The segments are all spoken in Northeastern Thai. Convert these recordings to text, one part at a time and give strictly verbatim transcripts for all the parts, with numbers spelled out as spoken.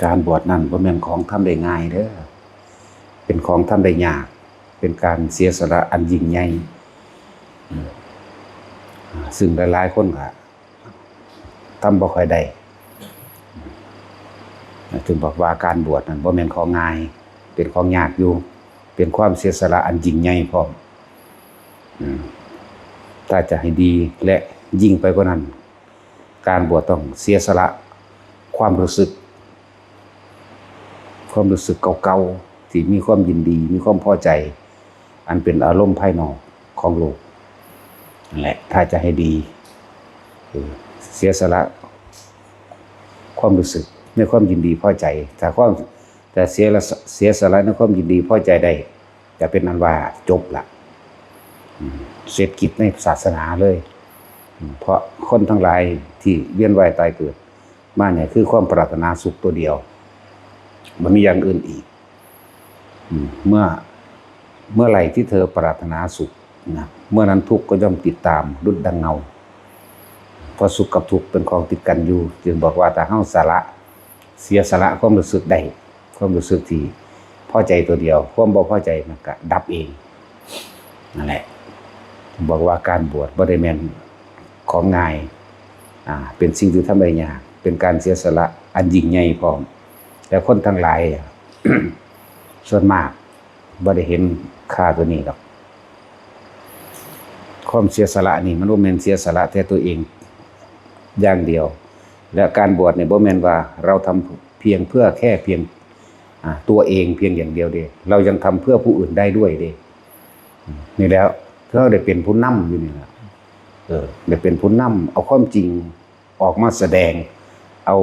การบวชนั่นบ่แม่นของทำได้ง่ายเด้อ เป็นของทำได้ยาก เป็นการเสียสละอันยิ่งใหญ่ อืม อ่า ซึ่งหลายๆคนก็ทำบ่ค่อยได้ จึงบอกว่าการบวชนั่นบ่แม่นของง่าย เป็นของยากอยู่ เป็นความเสียสละอันยิ่งใหญ่พร้อม อืม ถ้าจะให้ดีและยิ่งไปกว่านั้น การบวชต้องเสียสละความรู้สึก ความรู้สึกเก่าๆ ที่มีความยินดี มีความพอใจ อันเป็นอารมณ์ภายนอกของโลก นั่นแหละ ถ้าจะให้ดี คือเสียสละความรู้สึกในความยินดีพอใจ ถ้าความ แต่เสียละ เสียสละในความยินดีพอใจได้ จะเป็นอันว่าจบละ อืม เสร็จกิจในศาสนาเลย อืม เพราะคนทั้งหลายที่เวียนว่ายตายเกิดมาเนี่ย คือความปรารถนาสุขตัวเดียว บ่มีอย่างอื่นอีก อืม เมื่อ เมื่อไหร่ที่เธอปรารถนาสุขนะ เมื่อนั้นทุกข์ก็ย่อมติดตามดุจดังเงา เพราะสุขกับทุกข์เป็นของติดกันอยู่ จึงบอกว่าถ้าเฮาสละ เสียสละความรู้สึกได้ ความรู้สึกที่พอใจตัวเดียว ความบ่พอใจมันก็ดับเอง นั่นแหละ บอกว่าการบวชบ่ได้แม่นของง่าย อ่า เป็นสิ่งที่ทำได้ยาก เป็นการเสียสละอันยิ่งใหญ่พร้อม แต่คนทั้งหลาย ส่วนมากบ่ได้เห็นค่าตัวนี้ดอก ความเสียสละนี่มันบ่แม่นเสียสละแต่ตัวเองอย่างเดียว และการบวชเนี่ยบ่แม่นว่าเราทำเพียงเพื่อแค่เพียง อ่า ตัวเองเพียงอย่างเดียวเด้ เรายังทำเพื่อผู้อื่นได้ด้วยเด้ อืม นี่แหละ เราได้เป็นผู้นำอยู่นี่ล่ะ เออ ได้เป็นผู้นำ เอาความจริงออกมาแสดง เอา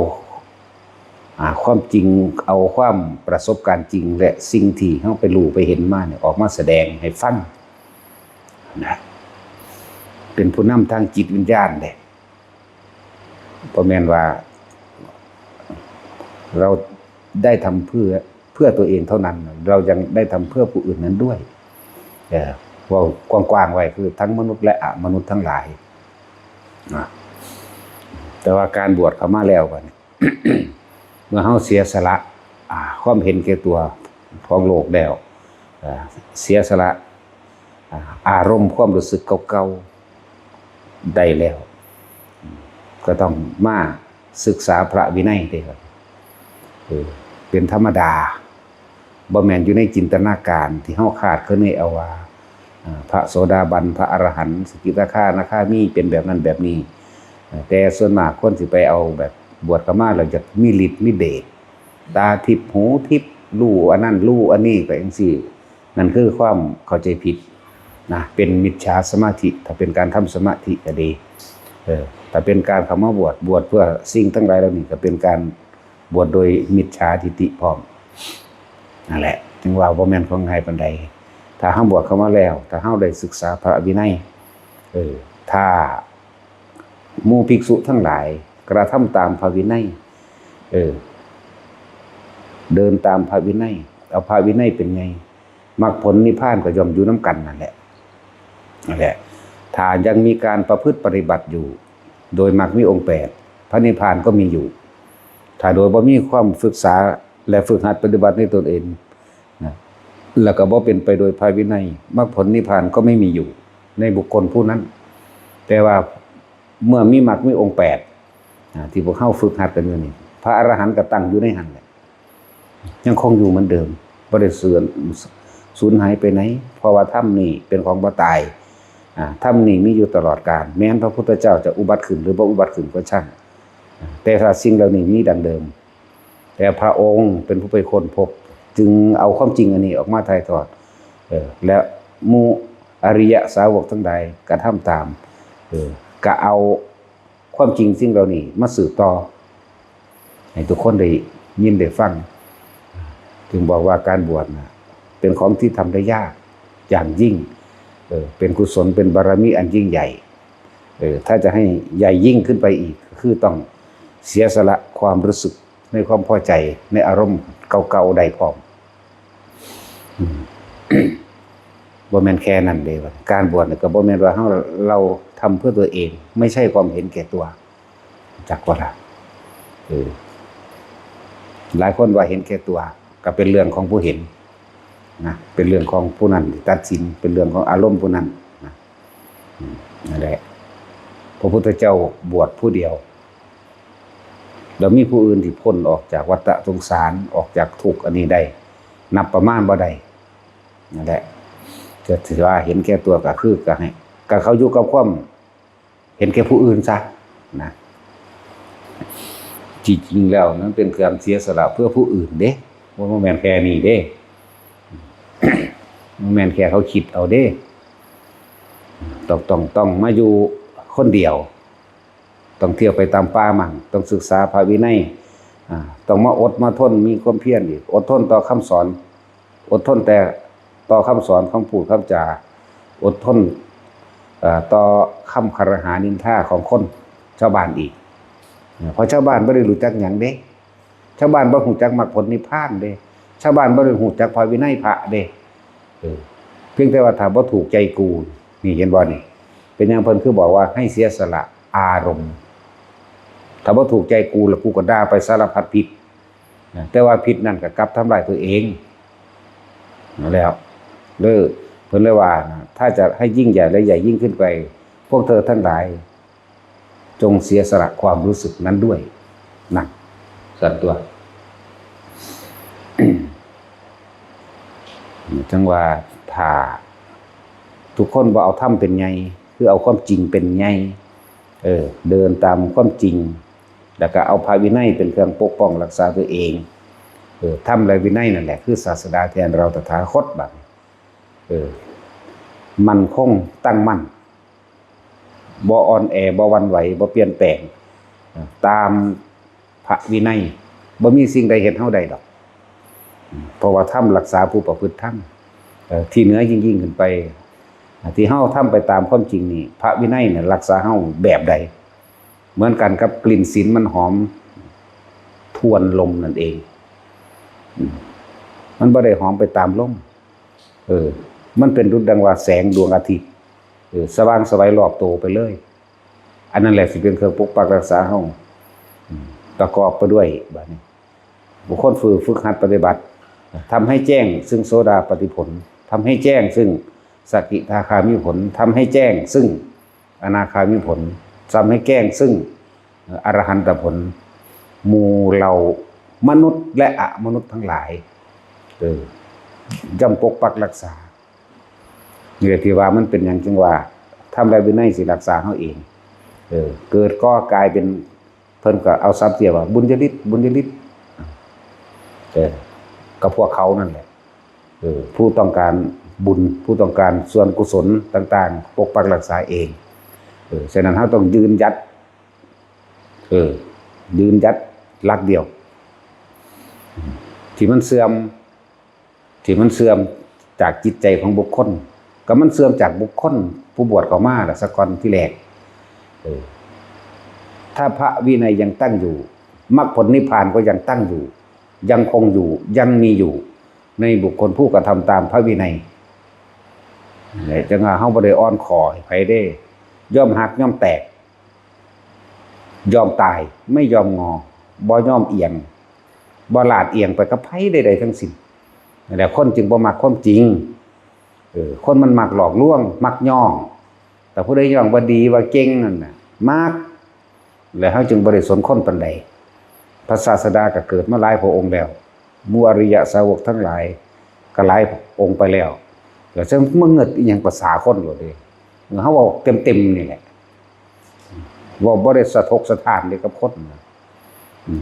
อ่า ความจริง เอาความประสบการณ์จริง และสิ่งที่เราไปรู้ไปเห็นมาเนี่ย ออกมาแสดงให้ฟังนะ เป็นผู้นำทางจิตวิญญาณเด้ บ่แม่นว่า เราได้ทำเพื่อ เพื่อตัวเองเท่านั้น เรายังได้ทำเพื่อผู้อื่นนั้นด้วย เออ เว้ากว้างๆไว้ คือทั้งมนุษย์และอมนุษย์ทั้งหลายนะ แต่ว่าการบวชเข้ามาแล้วบัดนี้ เมื่อเราเสียสละ อ่า ความเห็นแก่ตัวของโลกแล้ว อ่า เสียสละ อ่า อารมณ์ความรู้สึกเก่าๆได้แล้ว ก็ต้องมาศึกษาพระวินัยเด้อครับ เออ เป็นธรรมดา บ่แม่นอยู่ในจินตนาการที่เราคาดคะเนเอาว่า อ่า พระโสดาบัน พระอรหันต์ สกิทาคานาคามีเป็นแบบนั้นแบบนี้ เอ่อ แต่ส่วนมากคนสิไปเอาแบบบวชเข้ามาแล้วอยากมีฤทธิ์มีเดช ตาทิพย์หูทิพย์ รู้อันนั้นรู้อันนี้ ก็จั่งซี้ นั่นคือความเข้าใจผิดนะ เป็นมิจฉาสมาธิ ถ้าเป็นการทำสมาธิก็ดี เออ ถ้าเป็นการเข้ามาบวช บวชเพื่อสิ่งทั้งหลายเหล่านี้ ก็เป็นการบวชโดยมิจฉาทิฏฐิพร้อม นั่นแหละ จึงว่าบ่แม่นของง่ายปานใด ถ้าเราบวชเข้ามาแล้ว ถ้าเราได้ศึกษาพระวินัย เออ ถ้าหมู่ภิกษุทั้งหลายกระทำตามพระวินัย เออ เดินตามพระวินัย เอาพระวินัยเป็นใหญ่ มรรคผลนิพพานก็ย่อมอยู่นำกันนั่นแหละ นั่นแหละ ถ้ายังมีการประพฤติปฏิบัติอยู่ โดยมรรคมีองค์แปด พระนิพพานก็มีอยู่ ถ้าโดยบ่มีความศึกษาและฝึกหัดปฏิบัติในตนเองนะ แล้วก็บ่เป็นไปโดยพระวินัย มรรคผลนิพพานก็ไม่มีอยู่ในบุคคลผู้นั้น แต่ว่าเมื่อมีมรรคมีองค์แปด อ่า ที่พวกเราฝึกหัดกันอยู่นี่ พระอรหันต์ก็ตั้งอยู่ในหั้นแหละ ยังคงอยู่เหมือนเดิม บ่ได้เสื่อม สูญหายไปไหน เพราะว่าธรรมนี่เป็นของบ่ตาย อ่า ธรรมนี่มีอยู่ตลอดกาล แม้นพระพุทธเจ้าจะอุบัติขึ้นหรือบ่อุบัติขึ้นก็ช่าง อ่า แต่ถ้าสิ่งเหล่านี้มีดังเดิม แต่พระองค์เป็นผู้ไปค้นพบ จึงเอาความจริงอันนี้ออกมาถ่ายทอด เออ และหมู่อริยสาวกทั้งหลายกระทำตาม เออ ก็เอาความจริงสิ่งเหล่านี้มาสืบต่อ ให้ทุกคนได้ยินได้ฟัง จึงบอกว่าการบวชน่ะ เป็นของที่ทำได้ยากอย่างยิ่ง เออ เป็นกุศล เป็นบารมีอันยิ่งใหญ่ เออ ถ้าจะให้ใหญ่ยิ่งขึ้นไปอีก ก็คือต้องเสียสละความรู้สึกในความพอใจในอารมณ์เก่าๆได้พร้อม อืม บ่แม่นแค่นั้นเด้ การบวชนี่ก็บ่แม่นว่าเรา เราทำเพื่อตัวเอง ไม่ใช่ความเห็นแก่ตัว จักว่าล่ะ เออ หลายคนว่าเห็นแก่ตัว ก็เป็นเรื่องของผู้เห็นนะ เป็นเรื่องของผู้นั้นที่ตัดสิน เป็นเรื่องของอารมณ์ผู้นั้นนะ อืม นั่นแหละ พระพุทธเจ้าบวชผู้เดียว แล้วมีผู้อื่นที่พ้นออกจากวัฏสงสาร ออกจากทุกข์อันนี้ได้ นับประมาณบ่ได้ นั่นแหละ จะถือว่าเห็นแก่ตัวก็คือก็ให้ ก็เขาอยู่กับความ เห็นแก่ผู้อื่นซะนะ จริงๆแล้วมันเป็นการเสียสละเพื่อผู้อื่นเด้ บ่แม่นแค่นี้เด้ บ่แม่นแค่เขาคิดเอาเด้ ต้อง ต้อง ต้องมาอยู่คนเดียว ต้องเที่ยวไปตามป่ามั่ง ต้องศึกษาพระวินัย อ่า ต้องมาอดมาทน มีความเพียรอีก อดทนต่อคำสอน อดทนแต่ต่อคำสอนของผู้คำจา อดทน เอ่อ ต่อคำคารหานินทาของคนชาวบ้านอีก เพราะชาวบ้านบ่ได้รู้จักหยังเด้ ชาวบ้านบ่รู้จักมรรคผลนิพพานเด้ ชาวบ้านบ่ได้รู้จักพระวินัยพระเด้ เออ เพียงแต่ว่าถ้าบ่ถูกใจกู นี่เห็นบ่นี่ เป็นหยังเพิ่นคือบอกว่าให้เสียสละอารมณ์ ถ้าบ่ถูกใจกูแล้วกูก็ด่าไปสารพัดผิดนะ แต่ว่าผิดนั่นก็กลับทำลายตัวเอง นั่นแหละ เด้อ เพิ่นเลยว่านะ ถ้าจะให้ยิ่งใหญ่และใหญ่ยิ่งขึ้นไป พวกเธอทั้งหลาย จงเสียสละความรู้สึกนั้นด้วย นั่น สั่นตั๊ว จั่งว่าถ้าทุกคนบ่เอาธรรมเป็นใหญ่ คือเอาความจริงเป็นใหญ่ เออ เดินตามความจริง แล้วก็เอาพระวินัยเป็นเครื่องปกป้องรักษาตัวเอง เออ ธรรมและวินัยนั่นแหละคือศาสดาแทนเราตถาคตบัดนี้ เออ มั่นคงตั้งมั่น บ่อ่อนแอ บ่หวั่นไหว บ่เปลี่ยนแปลง ตามพระวินัย บ่มีสิ่งใดเฮ็ดเฮาได้ดอก เพราะว่าธรรมรักษาผู้ประพฤติธรรม เอ่อ ที่เหนือยิ่งๆขึ้นไป ที่เฮาทำไปตามความจริงนี่ พระวินัยเนี่ยรักษาเฮาแบบใด เหมือนกันกับกลิ่นศีลมันหอมทวนลมนั่นเอง อืม มันบ่ได้หอมไปตามลม เออ มันเป็นดุจดังว่าแสงดวงอาทิตย์ เออ สว่างไสวรอบตัวไปเลย อันนั้นแหละสิเป็นเครื่องปกปักรักษาเฮา อืม ประกอบไปด้วย บัดนี้ บุคคลฝึก ฝึกหัดปฏิบัติ ทำให้แจ้งซึ่งโสดาปัตติผล ทำให้แจ้งซึ่งสกิทาคามิผล ทำให้แจ้งซึ่งอนาคามิผล ทำให้แจ้งซึ่ง เอ่อ อรหันตผล หมู่เหล่ามนุษย์และอมนุษย์ทั้งหลาย เออ ย่อมปกปักรักษา นี่แหละที่ว่ามันเป็นหยังจึงว่า ธรรมและวินัยสิรักษาเฮาเอง เออ เกิดก่อกลายเป็น เพิ่นก็เอาศัพท์เทียบว่าบุญยฤทธิ์ บุญยฤทธิ์ เออ กับพวกเขานั่นแหละ เออ ผู้ต้องการบุญ ผู้ต้องการส่วนกุศลต่างๆ ปกปักรักษาเอง เออ ฉะนั้นเฮาต้องยืนหยัด เออ ยืนหยัดหลักเดียว ที่มันเสื่อม ที่มันเสื่อมจากจิตใจของบุคคล ก็มันเสื่อมจากบุคคลผู้บวชเข้ามาล่ะ ซะก่อนที่แรก เออ ถ้าพระวินัยยังตั้งอยู่ มรรคผลนิพพานก็ยังตั้งอยู่ ยังคงอยู่ ยังมีอยู่ ในบุคคลผู้กระทำตามพระวินัย เนี่ย จั่งว่าเฮาบ่ได้อ่อนข้อให้ไผเด้ ยอมหักยอมแตก ยอมตาย ไม่ยอมงอ บ่ยอมเอียง บ่ลาดเอียงไปกับไผใดๆทั้งสิ้น นั่นแหละ คนจึงบ่มักความจริง เออ คนมันมักหลอกลวง มักย้อง แต่ผู้ใดย้องว่าดีว่าเก่งนั่นน่ะ มัก และเฮาจึงบ่ได้สนคนปานใด พระศาสดาก็เกิดมาหลายพระองค์แล้ว หมู่อริยสาวกทั้งหลายก็หลายองค์ไปแล้ว แล้วจะมาเงิดอีหยังภาษาคนโลดเด้ เฮาเว้าเต็มๆนี่แหละ เว้าบ่ได้สะทกสะท้านเด้กับคนนะ อืม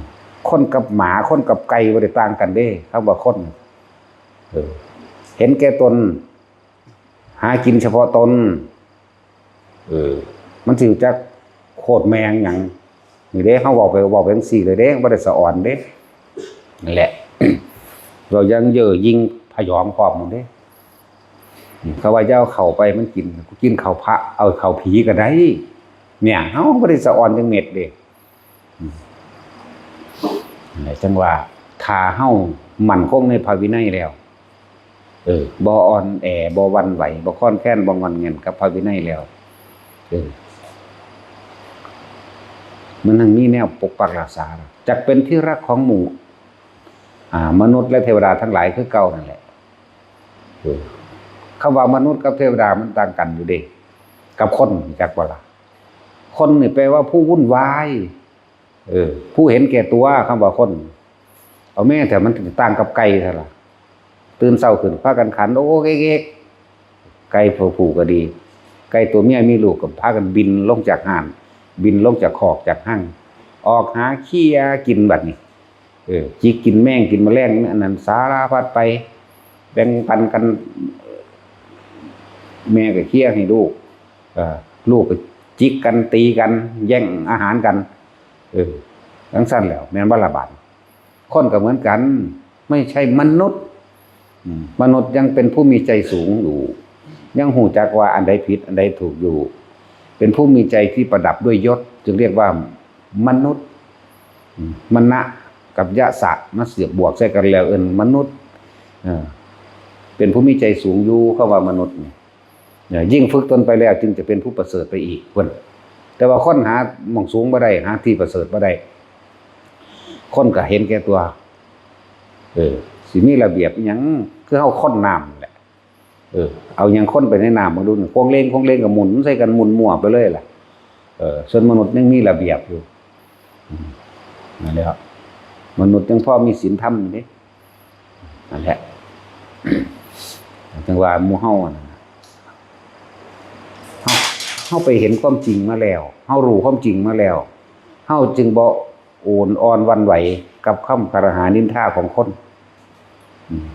คนกับหมา คนกับไก่บ่ได้ต่างกันเด้ คำว่าคน เออ เห็นแก่ตน หากินเฉพาะตน เออ มันสิรู้จักโคตรแม่งหยัง นี่เด้ เฮาเว้าไป เว้าไปจั่งซี้เลยเด้ บ่ได้สะออนเด้ นั่นแหละ เรายังเย่อหยิ่งพยองพร้อมหมดเด้ เขาว่าอย่าเอาเข้าไปมันกิน กูกินเข้าพระ เอาเข้าผีก็ได้ เนี่ยเฮาบ่ได้สะออนจักเม็ดเด้ อืม นั่นแหละจั่งว่า ถ้าเฮามั่นคงในพระวินัยแล้ว เออ บ่อ่อนแอ บ่หวั่นไหว บ่คลอนแคลน บ่ง่อนแง่นกับพระวินัยแล้ว เออ มันยังมีแนวปกปักรักษา จักเป็นที่รักของหมู่ อ่า มนุษย์และเทวดาทั้งหลายคือเก่านั่นแหละ เออ คำว่ามนุษย์กับเทวดามันต่างกันอยู่เด้ กับคนรู้จักบ่ล่ะ คนนี่แปลว่าผู้วุ่นวาย เออ ผู้เห็นแก่ตัว คำว่าคน เอาแม่แต่มันต่างกับไก่ซะล่ะ ตื่นเช้าขึ้นพากันขันโอกเอกเอก ไก่ตัวผู้ก็ดี ไก่ตัวเมียมีลูกก็พากันบินลงจากห่าน บินลงจากคอกจากฮั่ง ออกหาเคี่ยกินบัดนี้ เออ จิกกินแมงกินแมลงอันนั้นสารพัดไป แบ่งปันกัน แม่ก็เคี่ยให้ลูก เออ ลูกก็จิกกันตีกัน แย่งอาหารกัน เออ จั่งซั้นแหล้ว แม่นบ่ล่ะบาด คนก็เหมือนกัน ไม่ใช่มนุษย์ อืม มนุษย์ยังเป็นผู้มีใจสูงอยู่ ยังฮู้จักว่าอันใดผิดอันใดถูกอยู่ เป็นผู้มีใจที่ประดับด้วยยศ จึงเรียกว่ามนุษย์ อืม มณะกับยะสะ มาเสียบบวกใส่กันแล้วเอิ้นมนุษย์ เออ เป็นผู้มีใจสูงอยู่ คำว่ามนุษย์นี่ เนี่ย ยิ่งฝึกตนไปแล้วจึงจะเป็นผู้ประเสริฐไปอีก เพิ่น แต่ว่าคนหาหม่องสูงบ่ได้ หาที่ประเสริฐบ่ได้ คนก็เห็นแก่ตัว เออ สิมีระเบียบอิหยัง คือเฮาคนน้ำนั่นแหละ เออ เอาหยังคนไปในน้ำ มาดูนี่ โค้งเลง โค้งเลงก็หมุนใส่กัน หมุนมั่วไปเลยล่ะ เออ ส่วนมนุษย์ยังมีระเบียบอยู่ อืม นั่นแหละ มนุษย์ยังพอมีศีลธรรมอยู่เด้ นั่นแหละ จั่งว่าหมู่เฮานั่นน่ะ เฮา เฮาไปเห็นความจริงมาแล้ว เฮารู้ความจริงมาแล้ว เฮาจึงบ่โอนอ่อนหวั่นไหวกับคำคารหานินทาของคน อืม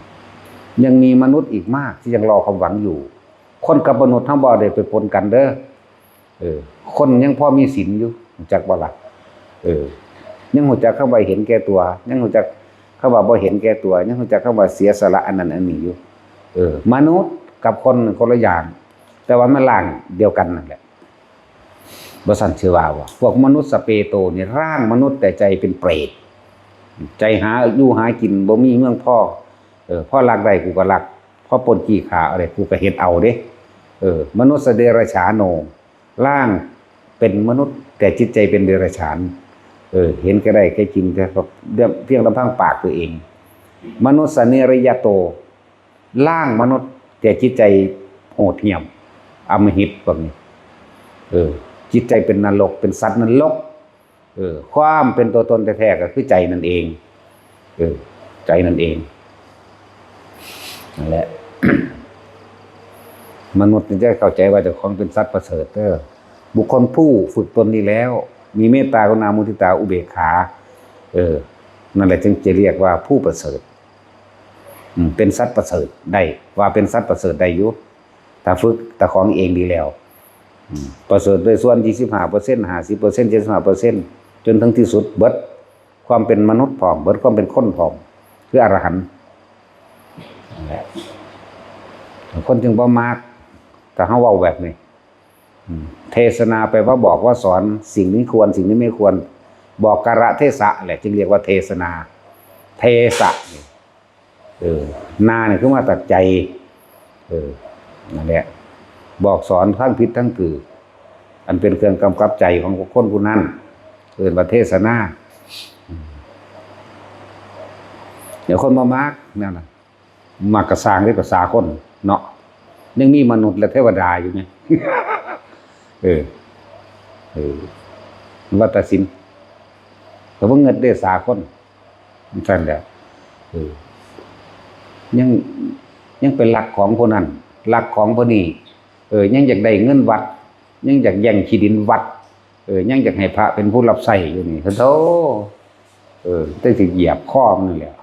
ยังมีมนุษย์อีกมากที่ยังรอความหวังอยู่ คนกับมนุษย์เฮาบ่ได้ไปปนกันเด้อ เออ คนยังพอมีศีลอยู่ รู้จักบ่ล่ะ เออ ยังรู้จักคำว่าเห็นแก่ตัว ยังรู้จักคำว่าบ่เห็นแก่ตัว ยังรู้จักคำว่าเสียสละอันนั้นอันนี้อยู่ เออ มนุษย์กับคนคนละอย่าง แต่ว่ามันร่างเดียวกันนั่นแหละ บ่ซั้นสิว่าบ่ พวกมนุษย์สเปโตนี่ร่างมนุษย์แต่ใจเป็นเปรต ใจหาอยู่หากินบ่มีเมืองพอ เออ พอลักได้กูก็ลัก พอปล้นจี้ฆ่าเอาได้กูก็เฮ็ดเอาเด้ เออ มนุษย์เดรัจฉาโน ร่างเป็นมนุษย์แต่จิตใจเป็นเดรัจฉาน เออ เห็นแก่ได้แก่กินแต่เพียงลำพังปากตัวเอง มนุษย์นิริยโต ร่างมนุษย์แต่จิตใจโหดเหี้ยม อำมหิตพวกนี้ เออ จิตใจเป็นนรก เป็นสัตว์นรก เออ ความเป็นตัวตนแท้ๆก็คือใจนั่นเอง เออ ใจนั่นเอง นั่นแหละ มนุษย์นี่จะเข้าใจว่าเจ้าของเป็นสัตว์ประเสริฐเด้อ บุคคลผู้ฝึกตนนี้แล้ว มีเมตตากรุณามุทิตาอุเบกขา เออ นั่นแหละจึงจะเรียกว่าผู้ประเสริฐ อืม เป็นสัตว์ประเสริฐได้ ว่าเป็นสัตว์ประเสริฐได้อยู่ ถ้าฝึกเจ้าของเองดีแล้ว อืม ประเสริฐโดยส่วน ยี่สิบห้าเปอร์เซ็นต์ ห้าสิบเปอร์เซ็นต์ เจ็ดสิบห้าเปอร์เซ็นต์ จนถึงที่สุดเบิดความเป็นมนุษย์พร้อม เบิดความเป็นคนพร้อม คืออรหันต์ นั่นแหละ คนจึงบ่มัก ถ้าเฮาเว้าแบบนี้ อืม เทศนาแปลว่าบอกว่าสอน สิ่งนี้ควร สิ่งนี้ไม่ควร บอกกาลเทศะแหละ จึงเรียกว่าเทศนา เทศะนี่ เออ นานี่คือมาจากใจ เออ นั่นแหละ บอกสอนทั้งผิดทั้งถูก อันเป็นเครื่องกำกับใจของคนผู้นั้น เอิ้นว่าเทศนา อืม เดี๋ยวคนบ่มักนั่นน่ะ มักกะซ่างเด้ ภาษาคนเนาะ ยังมีมนุษย์และเทวดาอยู่ไง เออ เออ ว่าตัดสิน แต่ว่าเงินเดสาคน จั่งซั้นแหละ เออ ยัง ยังไปลักของผู้นั้น ลักของผู้นี้ เออ ยังอยากได้เงินวัด ยังอยากแย่งที่ดินวัด เออ ยังอยากให้พระเป็นผู้รับใช้อยู่นี่ โธ่ เออ แต่สิเหยียบคอมันนั่นแหละ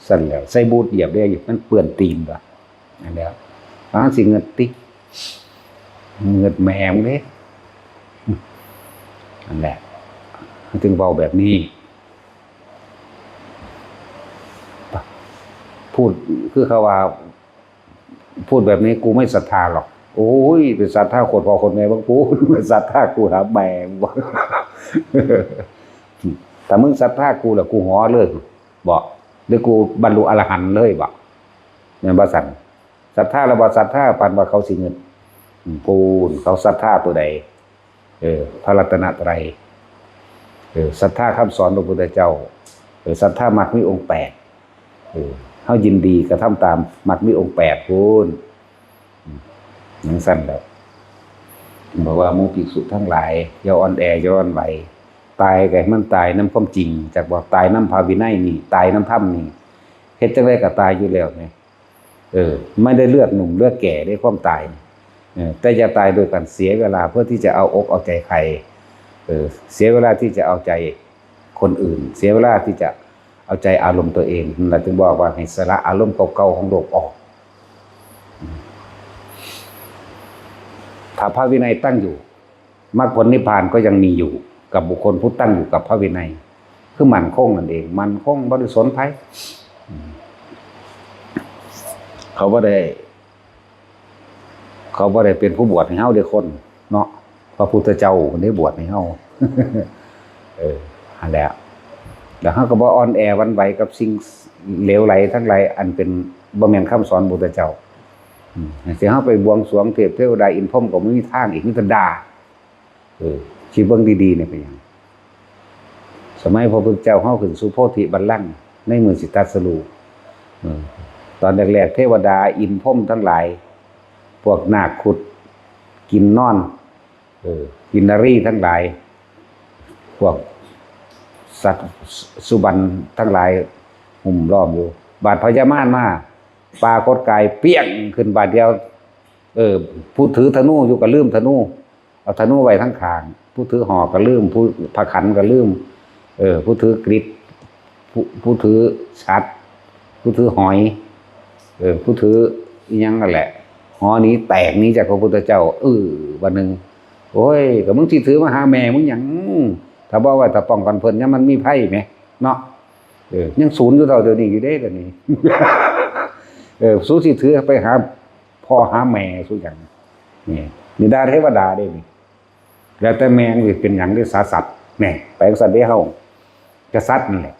ซั้นแหละ ใส่บูทเหยียบได้อยู่ มันเปื้อนตีนว่ะ นั่นแหละ อ้าว สิเงิดติ เงิดแหมงเด้ นั่นแหละ มันจึงเว้าแบบนี้ พูด คือเขาว่า พูดแบบนี้กูไม่ศรัทธาหรอก โอ้ย เป็นศรัทธาโคตรพ่อโคตรแม่บักพูด เป็นศรัทธากูหาแหมง ถ้ามึงศรัทธากูแล้วกูหอเลย บ่ หรือกูบรรลุอรหันต์เลยบ่ แม่นบ่ซั่น ศรัทธาแล้วบ่ศรัทธา ปานว่าเขาสิเงิน อืม ปูน เขาศรัทธาตัวใด เออ พระรัตนตรัย เออ ศรัทธาคำสอนพระพุทธเจ้า อ ศรัทธามักมีองค์แปด เออ เฮายินดีกระทำตามมักมีองค์แปดพู้น อืม จั่งซั้นแหละ บอกว่าหมู่ภิกษุทั้งหลาย อย่าอ่อนแอ อย่าอ่อนไหว ตายก็ให้มันตายนำความจริง จักบ่ ตายนำพระวินัยนี่ ตายนำธรรมนี่ เฮ็ดจั่งใดก็ตายอยู่แล้วแหม เออ ไม่ได้เลือกหนุ่มเลือกแก่ด้วยความตาย เออ แต่อย่าตายโดยการเสียเวลาเพื่อที่จะเอาอกเอาใจใคร เออ เสียเวลาที่จะเอาใจคนอื่น เสียเวลาที่จะเอาใจอารมณ์ตัวเอง นั่นแหละจึงบอกว่าให้สละอารมณ์เก่าๆของโลกออก ถ้าพระวินัยตั้งอยู่ มรรคผลนิพพานก็ยังมีอยู่กับบุคคลผู้ตั้งอยู่กับพระวินัย คือมั่นคงนั่นเอง มั่นคงบ่ได้สนไผ อืม เขาบ่ได้ เขาบ่ได้เป็นผู้บวชให้เฮาเด้คนเนาะ พระพุทธเจ้าเพิ่นได้บวชให้เฮา เออ นั่นแหละ แล้วเฮาก็บ่อ่อนแอหวั่นไหวกับสิ่งเหลวไหลทั้งหลาย อันเป็นบ่แม่นคำสอนพุทธเจ้า อืม สิเฮาไปบวงสรวงเทพเทวดาอินทร์พรหมก็บ่มีทางอีก มีแต่ด่า เออ คิดเบิ่งดีๆ เนี่ยเป็นหยัง สมัยพระพุทธเจ้าเฮาขึ้นสู่โพธิบัลลังก์ในมื้อสิตรัสรู้ เออ ตอนแรกๆ เทวดาอินทร์พรหมทั้งหลาย พวกนาคขุดกินนอน เออ กินนรีทั้งหลาย พวกสัตว์สุบรรณทั้งหลายหุ้มล้อมอยู่ บาดพญามารมา ปรากฏกายเปี้ยงขึ้นบาดเดียว เออ ผู้ถือธนูอยู่ก็ลืมธนู เอาธนูไว้ทั้งข้าง ผู้ถือหอกก็ลืม ผู้พระขันก็ลืม เออ ผู้ถือกริด ผู้ ผู้ถือฉัตร ผู้ถือหอย เออ ผู้ถืออิหยังนั่นแหละ หอหนีแตกหนีจากพระพุทธเจ้า เออ วันหนึ่ง โอ้ย ก็มึงสิถือมาหาแม่มึงหยัง ถ้าบ่ไว้ถ้าป้องกันเพิ่นยามมันมีภัยแหม เนาะ เออ ยังสูนอยู่เท่าเดี๋ยวนี้อยู่เด้ เดี๋ยวนี้ เออ สูสิถือไปหาพ่อหาแม่สูหยัง นี่ นี่ด่าเทวดาเด้นี่ แล้วแต่แม่งสิเป็นหยังเด้ สาสัตว์ แหน่ ไปจั่งซั้นเด้เฮา กษัตริย์นั่นแหละ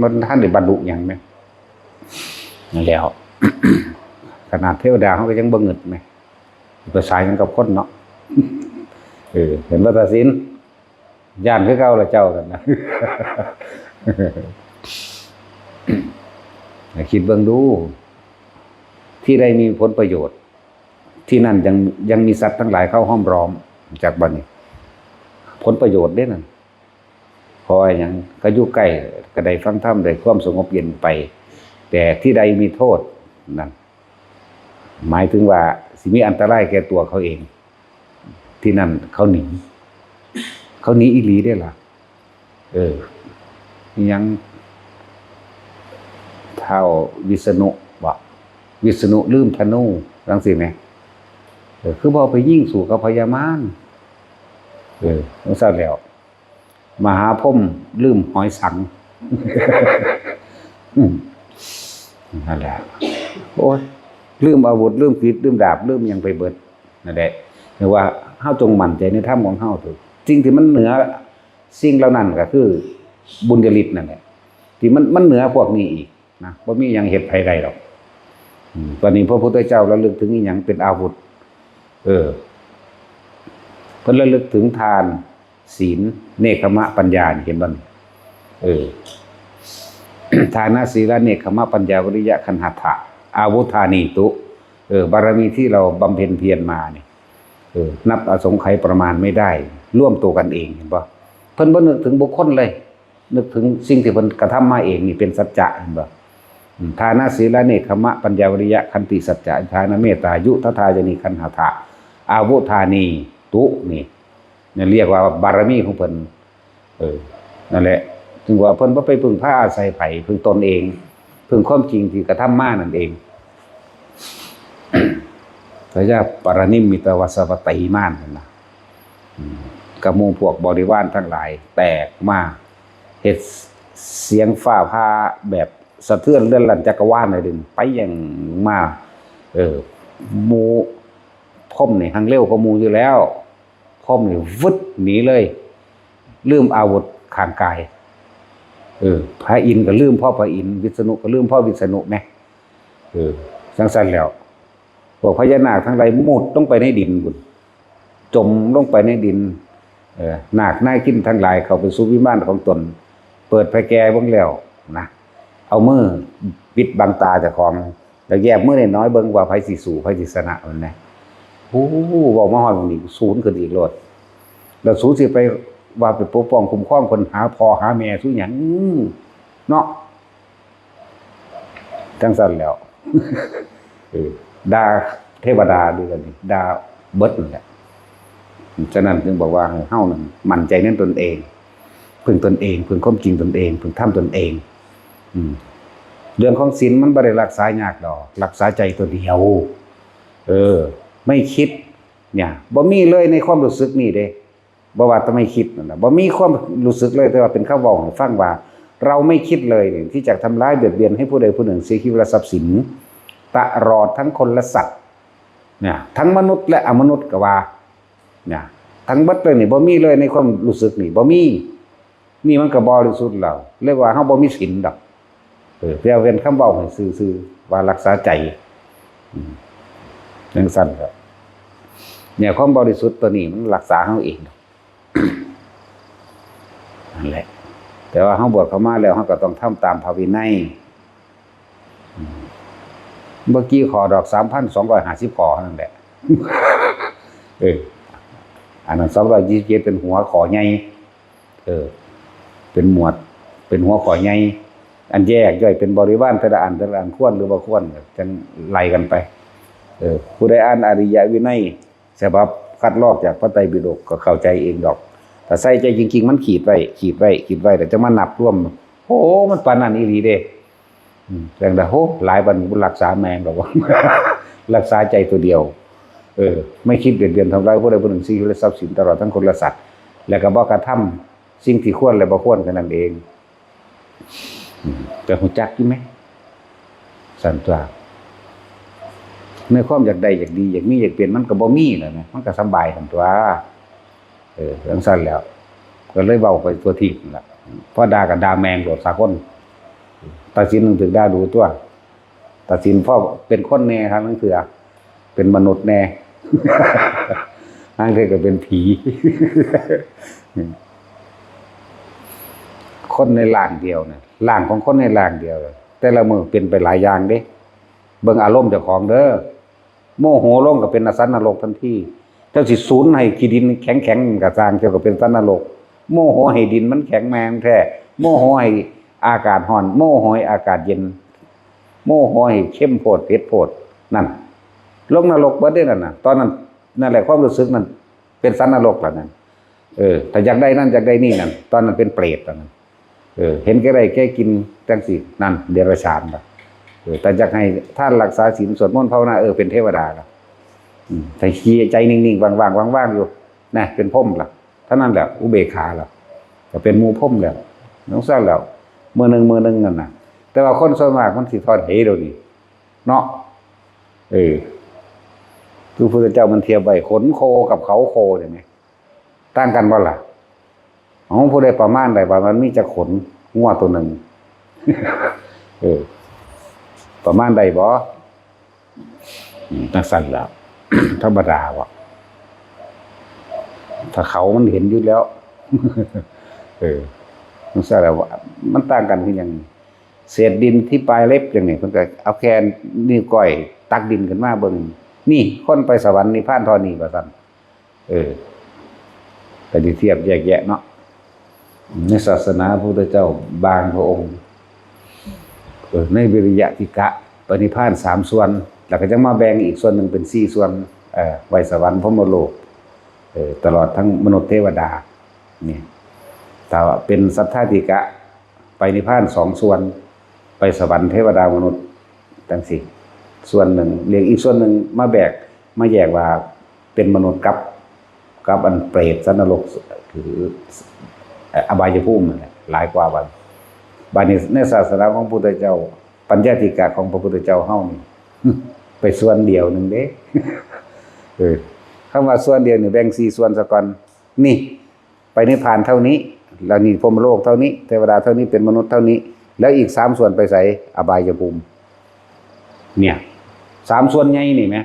มันทันได้บรรลุหยังแหม นั่นแหล้ว ขนาดเทวดาเฮาก็ยังบ่งึดแหม ไปสายหยังกับคนเนาะ เออ เห็นบ่ ตาสิน ย้านคือเก่าละเจ้านั่นนะ คิดเบิ่งดู ที่ใดมีผลประโยชน์ ที่นั่นยัง ยังมีสัตว์ทั้งหลายเข้าห้อมล้อม จักบัดนี้ ผลประโยชน์เด้นั่น เพราะว่าหยัง ก็อยู่ใกล้ ก็ได้ฟังธรรม ได้ความสงบเย็นไป แต่ที่ใดมีโทษนั่น หมายถึงว่าสิมีอันตรายแก่ตัวเขาเอง ที่นั่นเขาหนี เขาหนีอีหลีเด้ล่ะ เออ อิหยัง ท้าววิษณุบ่ วิษณุลืมธนู จั่งซี้แหม เออ คือบ่เอาไปยิงสู้กับพญามาร เออ จั่งซั้นแหล้ว มหาพรหมลืมหอยสัง อืม นั่นแหละ โอ๊ย ลืมอาวุธ ลืมกริด ลืมดาบ ลืมหยังไปเบิด นั่นแหละ เรียกว่าเฮาจงมั่นใจในธรรมของเฮาเถอะ สิ่งที่มันเหนือสิ่งเหล่านั้นก็คือบุญญาฤทธิ์นั่นแหละ ที่มัน มันเหนือพวกนี้อีกนะ บ่มีหยังเฮ็ดไผได้ดอก อืม ตอนนี้พระพุทธเจ้าระลึกถึงอิหยังเป็นอาวุธ เออ เพิ่นระลึกถึงทาน ศีล เนกขมะ ปัญญา นี่ เห็นบ่นี่ เออ ทานะ ศีละ เนกขมะ ปัญญา วิริยะ ขันธะ อาวุธานีตุ เออ บารมีที่เราบำเพ็ญเพียรมานี่ เออ นับอสงไขยประมาณไม่ได้ ร่วมตัวกันเอง เห็นบ่ เพิ่นบ่นึกถึงบุคคลเลย นึกถึงสิ่งที่เพิ่นกระทำมาเองนี่เป็นสัจจะ เห็นบ่ อืม ทานะ ศีละ เนกขมะ ปัญญา วิริยะ ขันติ สัจจะ อธิฏฐาน เมตตา อุทาทายินี ขันธะ อาวุธานีตุ นี่ เนี่ยเรียกว่าบารมีของเพิ่น เออ นั่นแหละ ถึงว่าเพิ่นบ่ไปพึ่งพาอาศัยไผ พึ่งตนเอง พึ่งความจริงที่กระทำมานั่นเอง พญาปารณิมมิตวาสวัตถีมานนั่นนะ อืม กับหมู่พวกบริวารทั้งหลายแตกมา เฮ็ดเสียงฟ้าผ่าแบบสะเทือนเรือนลั่นจักรวาลเลยเด้ ไปอย่างมา เออ หมู่พรหมนี่หังเร็วกว่าหมู่อยู่แล้ว พรหมนี่วึดหนีเลย ลืมอาวุธข้างกาย เออ พระอินทร์ก็ลืมพ่อพระอินทร์ วิษณุก็ลืมพ่อวิษณุแหม เออ จั่งซั้นแล้ว พวกพญานาคทั้งหลายมุดลงไปในดินพุ้น จมลงไปในดิน เออ นาคนาคินทั้งหลายเข้าไปสู่วิมานของตน เปิดไผแก่เบิ่งแล้วนะ เอามือปิดบังตาเจ้าของ แล้วแยบมือน้อยๆเบิ่งว่าไผสิสู้ไผสิชนะมันนะ โอ้ เว้ามาฮอดหม่องนี้สูนขึ้นอีกโลด แล้วสูสิไปว่าไปปกป้องคุ้มครองเพิ่นหาพ่อหาแม่สูหยังเนาะ จั่งซั้นแหล้ว เออ ด่าเทวดาด้วยกันนี่ ด่าเบิดนั่นแหละ ฉะนั้นจึงบอกว่าให้เฮานั้นมั่นใจในตนเอง พึ่งตนเอง พึ่งความจริงตนเอง พึ่งธรรมตนเอง อืม เรื่องของศีลมันบ่ได้รักษายากดอก รักษาใจตัวเดียว เออ ไม่คิด เนี่ย บ่มีเลยในความรู้สึกนี่เด้ บ่ว่าแต่ไม่คิดนั่นน่ะ บ่มีความรู้สึกเลย แต่ว่าเป็นคำเว้าให้ฟังว่า เราไม่คิดเลยนี่ ที่จะทำร้ายเบียดเบียนให้ผู้ใดผู้หนึ่งเสียชีวิตและทรัพย์สิน ตลอดทั้งคนและสัตว์ เนี่ย ทั้งมนุษย์และอมนุษย์ก็ว่า เนี่ย ทั้งเบิดเลยนี่ บ่มีเลยในความรู้สึกนี่ บ่มี นี่มันก็บริสุทธิ์แล้ว เรียกว่าเฮาบ่มีศีลดอก เออ เพียงเป็นคำเว้าให้ซื่อๆ ว่ารักษาใจ อืม จั่งซั้นครับ เนี่ย ความบริสุทธิ์ตัวนี้มันรักษาเฮาเองดอก นั่นแหละ แต่ว่าเฮาบวชเข้ามาแล้ว เฮาก็ต้องทำตามพระวินัย อืม บ่กี่ข้อดอก สามพันสองร้อยห้าสิบข้อเท่านั้นแหละ เออ อันนั้น สองร้อยยี่สิบเจ็ด เป็นหัวข้อใหญ่ เออ เป็นหมวด เป็นหัวข้อใหญ่ อันแยกย่อยเป็นบริวารแต่ละอัน แต่ละอันควรหรือบ่ควร จั่งไล่กันไป เออ ผู้ใดอ่านอริยวินัย ฉบับคัดลอกจากพระไตรปิฎกก็เข้าใจเองดอก ถ้าใส่ใจจริงๆ มันขีดไว้ ขีดไว้ ขีดไว้ แล้วจั่งมานับรวม โอ้ มันปานนั้นอีหลีเด้ อืม จั่งใด๋ โห หลายปานนี้บ่รักษาแม่นดอกวะ รักษาใจตัวเดียว เออ ไม่คิดเบียดเบียนทำร้ายผู้ใดผู้หนึ่ง เสียชีวิตและทรัพย์สิน ตลอดทั้งคนและสัตว์ และก็บ่กระทำสิ่งที่ควรและบ่ควรแค่นั้นเอง อืม แต่ฮู้จักอยู่แหม ซั้นตั๊ว ในความอยากได้อยากดีอยากมีอยากเป็นมันก็บ่มีแล้วนะ มันก็สำบายซั้นตั๊ว เออ จั่งซั้นแหล้ว ก็เลยเว้าไปทั่วทีปนั่นล่ะ พอด่าก็ด่าแม่งโลดสากล ตัดสินหนังสือด่าดูตั๊ว ตัดสินพอเป็นคนแหน่ครับ หนังสือ เป็นมนุษย์แหน่ หนังสือก็เป็นผี คนในร่างเดียวนะ ร่างของคนในร่างเดียว แต่ละมื้อเป็นไปหลายอย่างเด้ เบิ่งอารมณ์เจ้าของเด้อ โมโหลงก็เป็นสัตว์นรกทันที เจ้าสิสูนให้ขี้ดินแข็งๆก็ซ่าง เจ้าก็เป็นสัตว์นรก โมโหให้ดินมันแข็งแม่งแท้ โมโหให้อากาศร้อน โมโหให้อากาศเย็น โมโหให้เข้มโพดเผ็ดโพด นั่น ลงนรกเบิดเด้นั่นน่ะ ตอนนั้น นั่นแหละความรู้สึกนั่น เป็นสัตว์นรกแล้วนั่น เออ ถ้าอยากได้นั่นอยากได้นี่นั่น ตอนนั้นเป็นเปรตแล้วนั่น เออ เห็นแก่ได้แก่กินจั่งซี้ นั่นเดรัจฉานละ เออ แต่อยากให้ทานรักษาศีลสวดมนต์ภาวนา เออ เป็นเทวดาละ อืม แต่ขี้ใจนิ่งๆ ว่างๆ ว่างๆ อยู่ นะ เป็นพรหมละ เท่านั้นแหละ อุเบกขาละ ก็เป็นหมู่พรหมแล้ว จั่งซั้นแล้ว มื้อหนึ่งมื้อหนึ่งนั่นน่ะ แต่ว่าคนส่วนมากมันสิทอดเหเดี๋ยวนี้ เนาะ เออ คือพระพุทธเจ้ามันเทียบไว้ขนโคกับเขาโคเนี่ยไง ต่างกันบ่ล่ะ ของผู้ใดประมาณใดว่ามันมีจักขน งัวตัวหนึ่ง เออ ประมาณใดบ่ อืม จั่งซั้นแหล้ว ธรรมดาว่ะ ถ้าเขามันเห็นอยู่แล้ว เออ จั่งซั้นแหล้ว มันต่างกันคือหยัง เศษดินที่ปลายเล็บจั่งนี้ เพิ่นก็เอาแค่นิ้วก้อยตักดินขึ้นมาเบิ่ง นี่คนไปสวรรค์นิพพานเท่านี้ว่าซั่น เออ ก็สิเทียบแยกแยะเนาะ ในศาสนาพระพุทธเจ้าบางพระองค์ เออ ในวิริยะทิกะ ไปนิพพานสามส่วน แล้วก็จั่งมาแบ่งอีกส่วนหนึ่งเป็นสี่ส่วน เออ ไว้สวรรค์พรหมโลก เออ ตลอดทั้งมนุษย์เทวดา นี่ ถ้าเป็นสัทธาทิกะ ไปนิพพานสองส่วน ไปสวรรค์เทวดามนุษย์ จั่งซี้ ส่วนหนึ่ง เรียกอีกส่วนหนึ่งมาแบก มาแยกว่าเป็นมนุษย์กับ กับอันเปรตสัตว์นรก คือ เอ่อ อบายภูมินั่นแหละ หลายกว่าบัด บัดนี้ในศาสนาของพุทธเจ้า ปัญญาทิกะของพระพุทธเจ้าเฮานี่ ไปส่วนเดียวหนึ่งเด้ เออ คำว่าส่วนเดียวนี่แบ่งสี่ส่วนซะก่อน นี่ ไปนิพพานเท่านี้ แล้วนี่พรหมโลกเท่านี้ เทวดาเท่านี้ เป็นมนุษย์เท่านี้ แล้วอีกสามส่วนไปไส อบายภูมิ เนี่ย สามส่วนใหญ่นี่แหม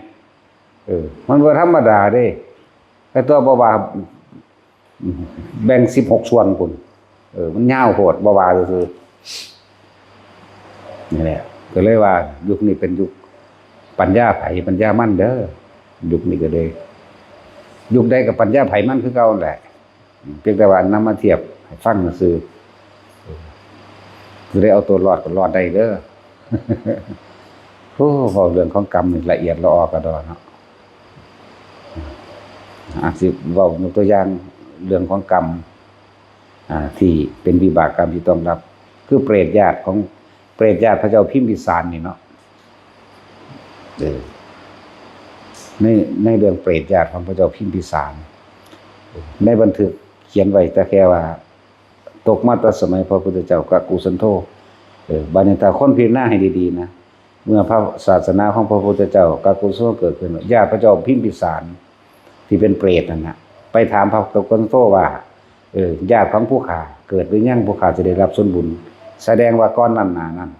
เออ มันบ่ธรรมดาเด้ แต่ตัวบ่ว่า แบ่งสิบหกส่วนพุ้น เออ มันยาวโพด บ่ว่าซื่อๆ นี่แหละ ก็เลยว่ายุคนี้เป็นยุคปัญญาไผปัญญามันเด้อ ยุคนี้ก็เลย ยุคใดก็ปัญญาไผมันคือเก่าแหละ เพียงแต่ว่านำมาเทียบให้ฟังซื่อ ผู้ใดเอาตัวรอดก็รอดได้เด้อ โอ้ เว้าเรื่องของกรรมนี่ละเอียดละออกระดอเนาะ อาจสิเว้ายกตัวอย่างเรื่องของกรรม อ่า ที่เป็นวิบากกรรมที่ต้องรับ คือเปรตญาติของ เปรตญาติพระเจ้าพิมพิสารนี่เนาะ เออ ใน ในเรื่องเปรตญาติของพระเจ้าพิมพิสาร ในบันทึกเขียนไว้แต่แค่ว่า ตกมาแต่สมัยพระพุทธเจ้ากักกุสันโธ เออ บัดนี้ถ้าคนพิจารณาให้ดีๆ นะ เมื่อพระศาสนาของพระพุทธเจ้ากักกุสันโธเกิดขึ้น ญาติพระเจ้าพิมพิสาร ที่เป็นเปรตนั่นนะ ไปถามพระกักกุสันโธว่า เออ ญาติของผู้ข้าเกิดหรือยัง ผู้ข้าจะได้รับส่วนบุญ แสดงว่าก่อนนั้นหน้านั้น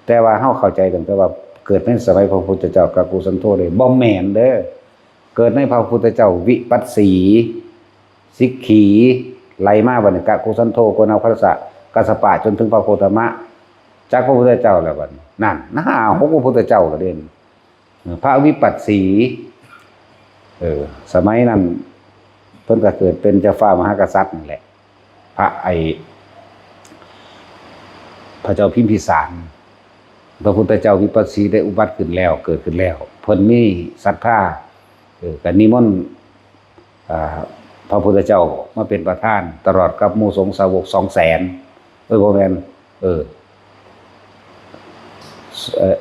แต่ว่าเฮาเข้าใจตั้งแต่ว่าเกิดในสมัยพระพุทธเจ้ากักกุสันโธเลย บ่แม่นเด้อ เกิดในพระพุทธเจ้าวิปัสสี สิกขี ไล่มาบัดนี้ กักกุสันโธ โกณาคัสสะ กัสสปะ จนถึงพระโคตมะ จักพระพุทธเจ้าแล้วบัดนี้ นั่น ห้าหกพระพุทธเจ้าก็เด่น พระวิปัสสี เออ สมัยนั้น เพิ่นก็เกิดเป็นเจ้าฟ้ามหากษัตริย์นั่นแหละ พระไอ้ พระเจ้าพิมพิสาร พระพุทธเจ้าวิปัสสีได้อุบัติขึ้นแล้ว เกิดขึ้นแล้ว เพิ่นมีศรัทธา เออ ก็นิมนต์ อ่า พระพุทธเจ้ามาเป็นประธาน ตลอดกับหมู่สงฆ์สาวกสองแสน เอ้ย บ่แม่น เออ เอ่อ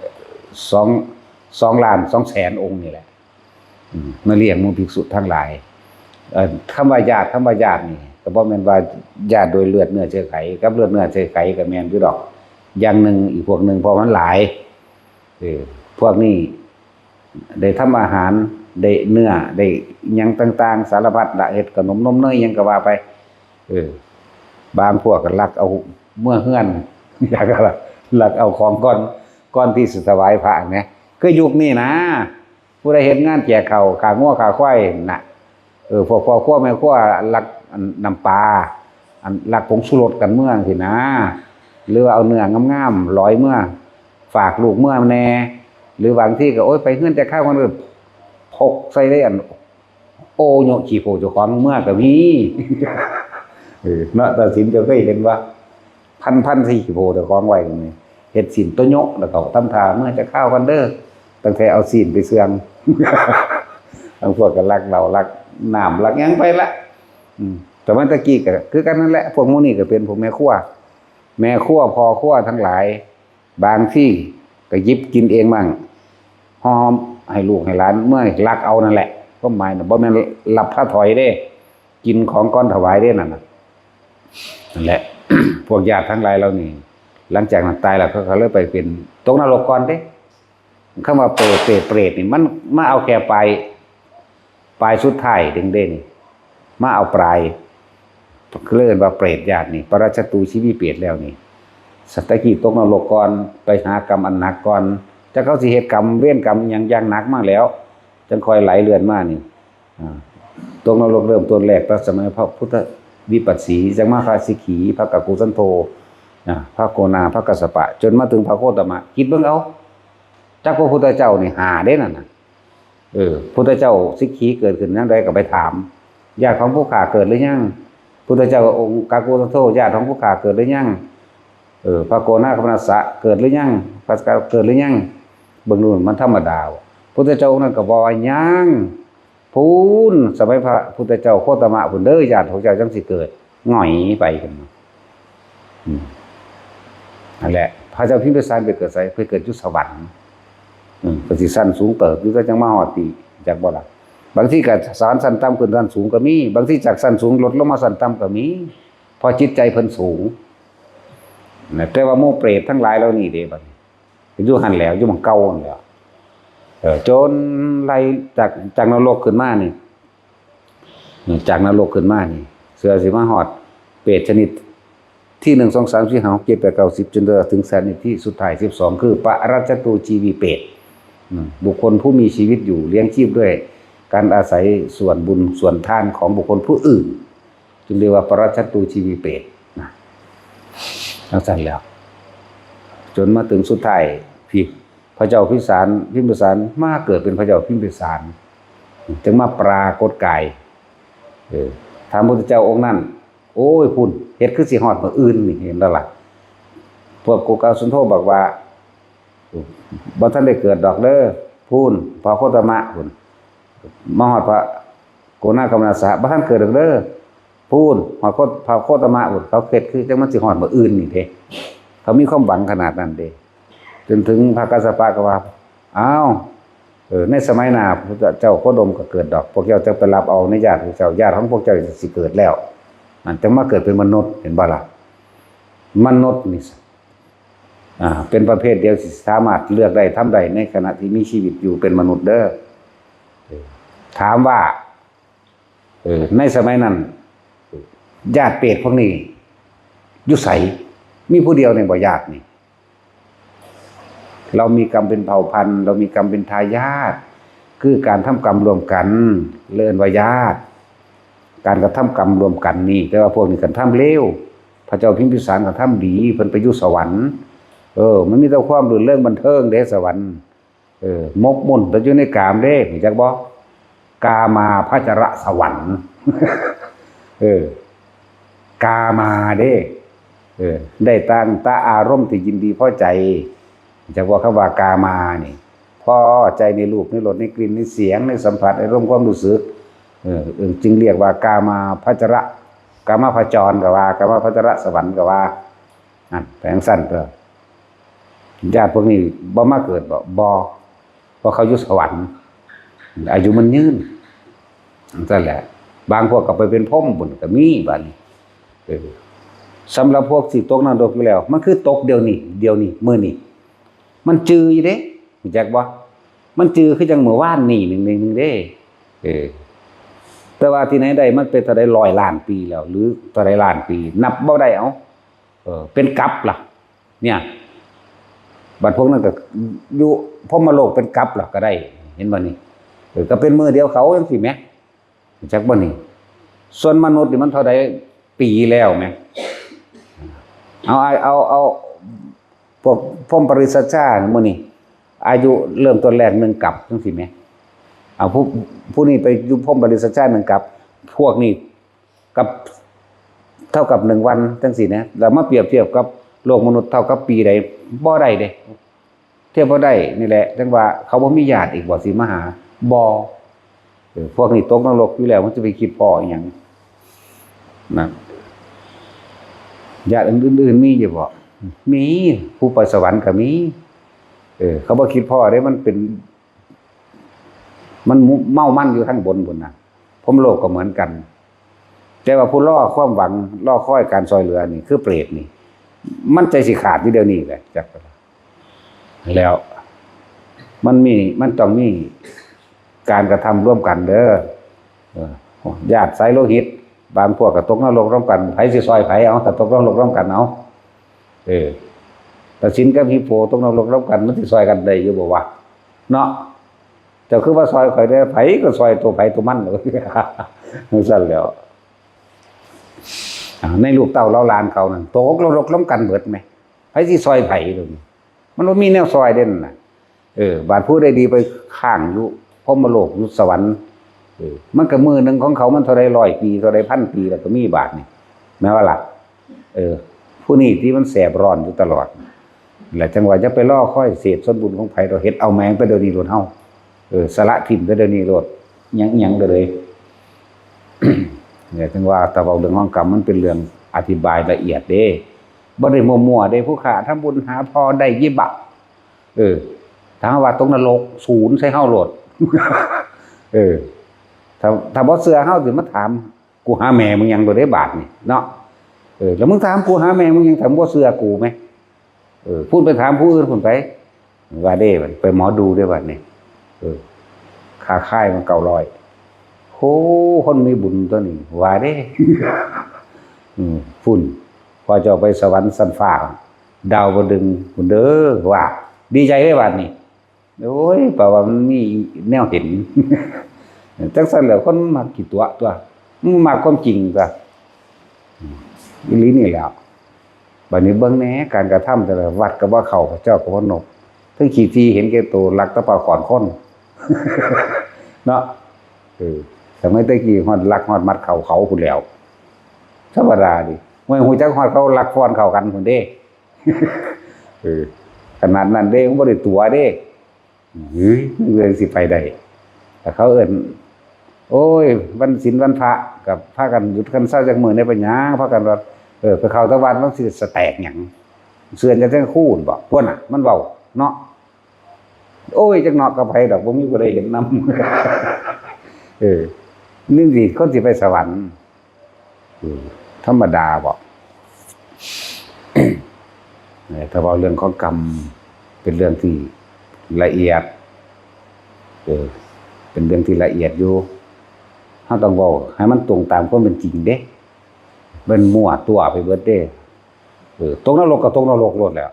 สอง สองล้านสองแสนองค์นี่แหละ อืม มาเลี้ยงหมู่ภิกษุทั้งหลาย เอ่อ คำว่าญาติ คำว่าญาตินี่ ก็บ่แม่นว่าญาติโดยเลือดเนื้อเชื้อไข กับเลือดเนื้อเชื้อไขก็แม่นอยู่ดอก อย่างหนึ่ง อีกพวกหนึ่ง เพราะมันหลาย เออ พวกนี้ได้ทำอาหาร ได้เนื้อ ได้หยังต่างๆ สารพัดละ เฮ็ดขนมนมเนยหยังก็ว่าไป เออ บางพวกก็ลักเอาเมือเฮือน อยากก็ลักเอาของก่อน ก่อนที่สิถวายพระแหม คือยุคนี้นะ ผู้ใดเฮ็ดงานแจกข้าว ขางัวขาควายน่ะ เออ พวกพ่อครัวแม่ครัวลักอันน้ำปลา อันลักผงชูรสกันเมือจั่งซี้นะ หรือว่าเอาเนื้องามๆ ลอยเมือ ฝากลูกเมือแหน่ หรือบางทีก็ โอ๊ย ไปเฮือนแต่ข้าวคนอื่น พกใส่ได้อัน โอโยะขี้โพเจ้าของเมือก็มี เออ เนาะ ตาสินเจ้าเคยเห็นบ่ พันๆ ใส่ขี้โพเจ้าของไว้นี่ เฮ็ดศีลโตโยะ แล้วก็ทำท่าเมือจะข้าวกันเด้อ ตั้งแต่เอาศีลไปเสื่อง บางพวกก็ลักเหล้า ลักน้ำ ลักหยังไปละ อืม แต่มันตะกี้ก็คือกันนั่นแหละ พวกหมู่นี้ก็เป็นพวกแม่ครัว แม่ครัว พ่อครัวทั้งหลาย บางทีก็หยิบกินเองมั่ง ห่อให้ลูกให้หลาน เมือลักเอานั่นแหละ ความหมายน่ะ บ่แม่นรับพระถอยเด้ กินของก่อนถวายเด้นั่นน่ะ นั่นแหละ พวกญาติทั้งหลายเหล่านี้ หลังจากนั้นตายแล้ว เขาก็เลยไปเป็น ตกนรกก่อนเด้ คำว่าเปรต เปรต เปรตนี่ มันมาเอาแค่ปลาย ปลายสุดท้ายเด้ เด้นี่ มาเอาปลาย เรียกว่าเปรตญาตินี่ ปรัจจตูชีวิเปรตแล้วนี่ สัตตะกี้ตกนรกก่อน ไปหากรรมอันหนักก่อน จักเขาสิเฮ็ดกรรม เวรกรรมหยังอย่างหนักมาแล้ว จังค่อยไหลเลื่อนมานี่ อ่า ตกนรกเริ่มต้นแรก ตั้งสมัยพระพุทธวิปัสสี จังมาพระสิกขี พระกักกุสันโธ อ่า พระโกนา พระกัสสปะ จนมาถึงพระโคตมะ คิดเบิ่งเอา จักพระพุทธเจ้านี่ห้าเด้นั่นน่ะ เออ พุทธเจ้าสิกขีเกิดขึ้นยามใดก็ไปถาม ญาติของผู้ข้าเกิดหรือยัง พุทธเจ้าองค์กักกุสันโธ ญาติของผู้ข้าเกิดหรือยัง เออ พระโกนาคมนัสสะเกิดหรือยัง พระสกะเกิดหรือยัง เบิ่งดูมันธรรมดาบ่ พุทธเจ้าองค์นั้นก็บอกว่ายัง พู้น สมัยพระพุทธเจ้าโคตมะพู้นเด้อ ญาติของเจ้าจังสิเกิด หงอยไปกันมา อืม นั่นแหละ พระเจ้าพิมพิสารไปเกิดไส ไปเกิดอยู่สวรรค์ อืม ก็สิชั้นสูงเติบอยู่ ก็จังมาฮอดพี้ จักบ่ล่ะ บางทีก็สวรรค์ชั้นต่ำขึ้นชั้นสูงก็มี บางทีจากชั้นสูงลดลงมาชั้นต่ำก็มี เพราะจิตใจเพิ่นสูง นะ แต่ว่าหมู่เปรตทั้งหลายเหล่านี้เด้ บัดนี้ อยู่หั่นแหล้ว อยู่หม่องเก่าหั่นแหล้ว เออ จนไล่จาก จากนรกขึ้นมานี่ จากนรกขึ้นมานี่ เทื่อสิมาฮอดเปรตชนิดที่หนึ่ง สอง สาม สี่ ห้า หก เจ็ด แปด เก้า สิบ จนถึงชนิดที่สุดท้าย สิบสอง คือปรัจจตูชีวีเปรต อืม บุคคลผู้มีชีวิตอยู่เลี้ยงชีพด้วยการอาศัยส่วนบุญส่วนทานของบุคคลผู้อื่น จึงเรียกว่าปรัจจตูชีวีเปรตนะ จั่งซั้นแหล้ว จนมาถึงสุดท้าย พี่ พระเจ้าพิมพิสาร พิมพิสารมาเกิดเป็นพระเจ้าพิมพิสาร จึงมาปรากฏกาย เออ ถามพุทธเจ้าองค์นั้น โอ้ย พุ้น เฮ็ดคือสิฮอดมื้ออื่นนี่ เห็นแล้วล่ะ พวกโกกาสุนโธบอกว่า บ่ทันได้เกิดดอกเด้อ พุ้น พระโคตมะพุ้น มาฮอดพระโกนาคกัมมนัสสะ บ่ทันเกิดดอกเด้อ พุ้น ฮอดโคต- พระโคตมะพุ้น เขาเฮ็ดคือจั่งมันสิฮอดมื้ออื่นนี่เด้ เขามีความหวังขนาดนั้นเด้ จนถึงพระกัสสปะก็ว่า อ้าว เออ ในสมัยหน้าพระเจ้าโคดมก็เกิดดอก พวกเจ้าจะไปรับเอาในญาติพวกเจ้า ญาติของพวกเจ้าสิเกิดแล้ว มันจะมาเกิดเป็นมนุษย์ เห็นบ่ล่ะ มนุษย์นี่ อ่า เป็นประเภทเดียวที่สามารถเลือกได้ ทำได้ในขณะที่มีชีวิตอยู่เป็นมนุษย์เด้อ เออ ถามว่า เออ ในสมัยนั้น ญาติเปรตพวกนี้อยู่ไส มีผู้เดียวนี่บ่ญาตินี่ เรามีกรรมเป็นเผ่าพันธุ์ เรามีกรรมเป็นทายาท คือการทำกรรมร่วมกัน เรียกว่าญาติ การกระทำกรรมร่วมกันนี่ แต่ว่าพวกนี้กระทำเลว พระเจ้าพิมพิสารกระทำดี เพิ่นไปอยู่สวรรค์ เออ มันมีแต่ความรื่นเริงบันเทิงเด้ สวรรค์ เออ หมกมุ่นแต่อยู่ในกามเด้ รู้จักบ่ กามาพจรสวรรค์ เออ กามาเด้ เออ ได้ตั้งแต่อารมณ์ที่ยินดีพอใจ รู้จักบ่ คำว่ากามานี่ พอใจในรูป ในรส ในกลิ่น ในเสียง ในสัมผัส ในอารมณ์ความรู้สึก เออ เออ จึงเรียกว่ากามาพจร กามาพจรก็ว่า กามาพจรสวรรค์ก็ว่า นั่น ไปจั่งซั้นเด้อ ญาติพวกนี้บ่มาเกิดบ่ บ่ เพราะเขาอยู่สวรรค์ อายุมันยืน จั่งซั้นแหละ บางพวกก็ไปเป็นพรหมพุ้นก็มีบัดนี้ เออ สำหรับพวกที่ตกนรกอยู่แล้ว มันคือตกเดี๋ยวนี้ เดี๋ยวนี้ มื้อนี้ มันจืออยู่เด้ รู้จักบ่ มันจือคือจั่งมื้อวานนี้หนึ่งหนึ่งหนึ่งเด้ เออ แต่ว่าที่ไหนได้ มันเป็นเท่าใดร้อยล้านปีแล้ว หรือเท่าใดล้านปี นับบ่ได้ เอ้า เออ เป็นกัปล่ะ เนี่ย บัดพวกนั้นก็อยู่พรหมโลกเป็นกัปล่ะก็ได้ เห็นบ่นี่ เออ ก็เป็นมื้อเดียวเขาจั่งซี้แหม รู้จักบ่นี่ ส่วนมนุษย์นี่มันเท่าใดปีแล้วแหม เอา เอา เอา เอา พวกพรหมปริสัชชามื้อนี้ อายุเริ่มต้นแรกหนึ่งกัปจั่งซี้แหม เอาผู้ ผู้นี้ไปอยู่พรหมปริสัชชาหนึ่งกัป พวกนี้กับ เท่ากับหนึ่งวันจั่งซี้นะ แล้วมาเปรียบเทียบกับโลกมนุษย์เท่ากับปีใด บ่ได้เด้ เทียบบ่ได้ นี่แหละ จั่งว่าเขาบ่มีญาติอีกบ่สิมาหา บ่ เออ พวกนี้ตกนรกอยู่แล้ว มันจะไปคิดพ้ออีหยังนะ ญาติอื่นๆมีอยู่บ่ มี ผู้ไปสวรรค์ก็มี เออ เขาบ่คิดพ้อเด้ มันเป็น มันเมามันอยู่ทางบนพุ้นน่ะ พรหมโลกก็เหมือนกัน แต่ว่าผู้รอความหวัง รอคอยการซ่อยเหลือนี่ คือเปรตนี่ มันใจสิขาดอยู่เดี๋ยวนี้แหละ จัก แล้ว มันมี มันต้องมีการกระทำร่วมกันเด้อ เออ ญาติสายโลหิต บางพวกก็ตกนรกร่วมกัน ไผสิซ่อยไผ เอา ถ้าตกนรกร่วมกัน เอา เออ ถ้าสินกับฮิปโปตกนรกร่วมกัน มันสิซ่อยกันได้อยู่บ่วะ เนาะ เจ้าคือว่าซ่อยข่อยได้ ไผก็ซ่อยตัวไผตัวมัน จั่งซั้นแหล้ว อ่า ในลูกเต้าเหล่าหลานเขานั่น ตกนรกร่วมกันเบิดแหม ไผสิซ่อยไผเดี๋ยวนี้ มันบ่มีแนวซ่อยเด้นั่นน่ะ เออ บาดผู้ใดดีไปค้างอยู่พรหมโลกอยู่สวรรค์ เออ มันก็มื้อหนึ่งของเขามันเท่าใดร้อยปี เท่าใดพันปี แล้วก็มีบาดนี่ แม่นบ่ล่ะ เออ ผู้นี้ที่มันแสบร้อนอยู่ตลอด และจั่งว่าอย่าไปรอคอยเสพส่วนบุญของไผดอก เฮ็ดเอาแม่งแต่เดี๋ยวนี้โลดเฮา เออ สละถิ่มแต่เดี๋ยวนี้โลด หยัง หยังก็เลย เนี่ย จั่งว่าถ้าเว้าเรื่องของกรรม มันเป็นเรื่องอธิบายละเอียดเด้ บ่ได้มั่วๆเด้ ผู้ข้าทำบุญหาพ่อได้วิบาก เออ ถ้าว่าตกนรก ศูนย์ใส่เฮาโลด เออ ถ้า ถ้าบ่เชื่อเฮาสิมาถาม กูหาแม่มึงหยังโลดเด้บาดนี่เนาะ เออ แล้วมึงถามกูหาแม่มึงหยัง ถ้ามึงบ่เชื่อกูแหม เออ พุ้นไปถามผู้อื่นพุ้นไป ว่าเด้บัด ไปหมอดูเด้บัดนี่ เออ ค่าคายมันเก้าร้อย โห คนมีบุญตัวนี้ ว่าเด้ อืม พุ้น พอเจ้าไปสวรรค์ชั้นฟ้า ดาวดึงส์พุ้นเด้อ ว่า ดีใจเด้บัดนี่ โอ้ย แปลว่ามันมีแนวเห็น จั่งซั้นแหละ คนมักขี้ตั๋วตั๊ว มันมักความจริงตั๊ว อืม อีหลีนี่แหละ บัดนี้เบิ่งแหน่ การกระทำแต่ละวัดก็บ่เข้า พระเจ้าก็บ่นบ ทั้งขี้ถี่เห็นแก่ตัว ลักแต่ผ้าขอนคน เนาะ เออ สมัยแต่กี้ฮอดลักฮอดมัดเข้าเขาพู้นแหล้ว ธรรมดาดิ ห้วย ฮู้จักฮอดเขาลักฟ้อนเข้ากันพู้นเด้ เออ ขนาดนั้นเด้ มันบ่ได้ตั๋วเด้ เฮ้ย เรื่องสิไปได้ แต่เขาเอิ้น โอ้ย วันศีลวันพระ ก็พากันหยุดกันเซาจักมื้อแหน่ เป็นหยัง พากันว่า เออ ไปเข้าแต่วัด มันสิสแตกหยัง เสื่อนจะจังคูนบ่ พวกน่ะ มันเว้า เนาะ โอ้ย จักเนาะกับไผดอก บ่มีผู้ใดเห็นนำ เออ นี่สิ คนสิไปสวรรค์ เออ ธรรมดาบ่ เออ ถ้าเว้าเรื่องของกรรม เป็นเรื่องที่ละเอียด เออ เป็นเรื่องที่ละเอียดอยู่ เราต้องเว้าให้มันตรงตามความเป็นจริงเด้ มันมั่วตั๋วไปเบิดเด้ เออ ตกนรกก็ตกนรกโลดแหล้ว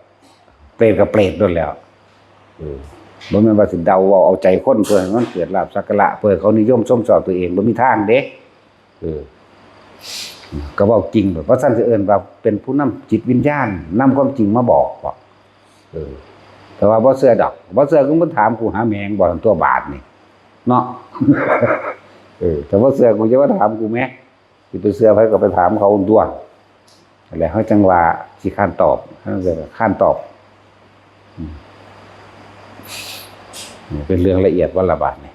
เปรตก็เปรตโลดแหล้ว เออ บ่แม่นว่าสิเดาเว้าเอาใจคนเพื่อให้มันเกิดลาภสักการะ เพื่อให้เขานิยมชมชอบตัวเอง บ่มีทางเด้ เออ ก็เว้าจริงโลด ว่าซั่นสิเอิ้นว่าเป็นผู้นำจิตวิญญาณ นำความจริงมาบอกบ่ เออ แต่ว่าบ่เชื่อดอก บ่เชื่อก็มาถามกูหาแม่งบ่ ตัวบาดนี่ เนาะ เออ แต่บ่เชื่อกูจะมาถามกูแหม สิไปเชื่อไผก็ไปถามเขาตั๊ว แล้วเขาจังว่าสิค้านตอบ เขาจังว่าค้านตอบ อืม เป็นเรื่องละเอียดว่าละบาดนี่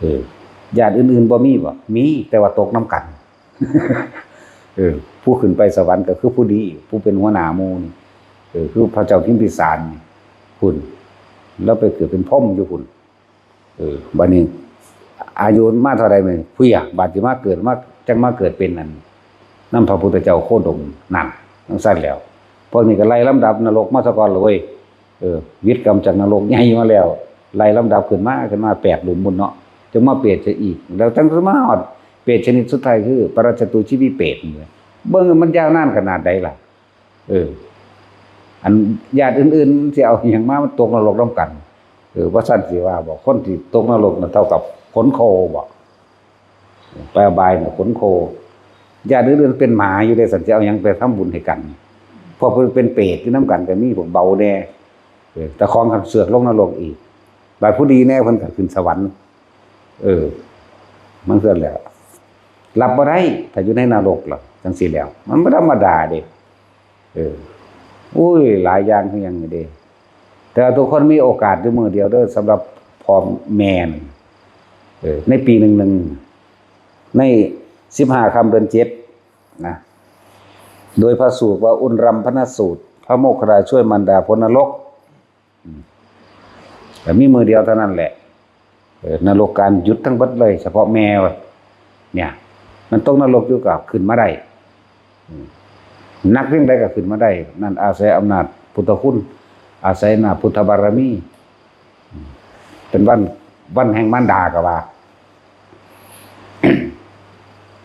เออ ญาติอื่นๆบ่มีบ่ มี แต่ว่าตกนำกัน เออ ผู้ขึ้นไปสวรรค์ก็คือผู้ดี ผู้เป็นหัวหน้าหมู่นี่ เออ คือพระเจ้าพิมพิสารนี่ พุ้น ลาวไปเกิดเป็นพรหมอยู่พุ้น เออ บัดนี้ อายุมาเท่าใดมื้อนี้ พุ้นอะ บาดสิมาเกิด มา จั่งมาเกิดเป็นอัน นำพระพุทธเจ้าโคดม นั่น จั่งซั้นแล้ว พวกนี้ก็ไล่ลำดับนรกมาซะก่อนเลย เออ หวิดกรรมจากนรกใหญ่มาแล้ว ไล่ลำดับขึ้นมา ขึ้นมาแปดหลุมพุ้นเนาะ จั่งมาเปรตซะอีก แล้วจั่งมาฮอดเปรตชนิดสุดท้ายคือ ปรัจจตุชีวิเปรตนี่ เบิ่งมันยาวนานขนาดใดล่ะ เออ อันญาติอื่นๆสิเอาอิหยังมา มันตกนรกนำกัน เออ ว่าซั่นสิว่าบ่ คนที่ตกนรกน่ะเท่ากับขนโคบ่ ไปอบายน่ะขนโค ญาติอื่นๆเป็นหมาอยู่เด้ ซั่นสิเอาหยังไปทำบุญให้กัน พวกเพิ่นเป็นเปรตอยู่นำกันก็มี พวกเบาแหน่ เออ แต่ของคันเสือกลงนรกอีก บาดผู้ดีแหน่เพิ่นก็ขึ้นสวรรค์ เออ มันซั่นแหละ รับบ่ได้ ถ้าอยู่ในนรกล่ะ จั่งซี้แล้ว มันบ่ธรรมดาเด้ เออ อุ้ย หลายอย่างคือหยังนี่เด้ แต่ว่าทุกคนมีโอกาสอยู่มื้อเดียวเด้อ สำหรับพ่อแม่นี่ เออ ในปีหนึ่งหนึ่ง ในสิบห้าค่ำเดือนเจ็ดนะ โดยพระสูตรว่าอุณรำพนสูตร พระโมคคัลลาช่วยมารดาพ้นนรก อืม แต่มีมื้อเดียวเท่านั้นแหละ เออ นรกการหยุดทั้งเบิดเลย เฉพาะแม่ว่า เนี่ย มันตกนรกอยู่ก็ขึ้นมาได้ อืม หนักเพียงใดก็ขึ้นมาได้ นั่นอาศัยอำนาจพุทธคุณ อาศัยอำนาจพุทธบารมี อืม เป็นวัน วันแห่งมารดาก็ว่า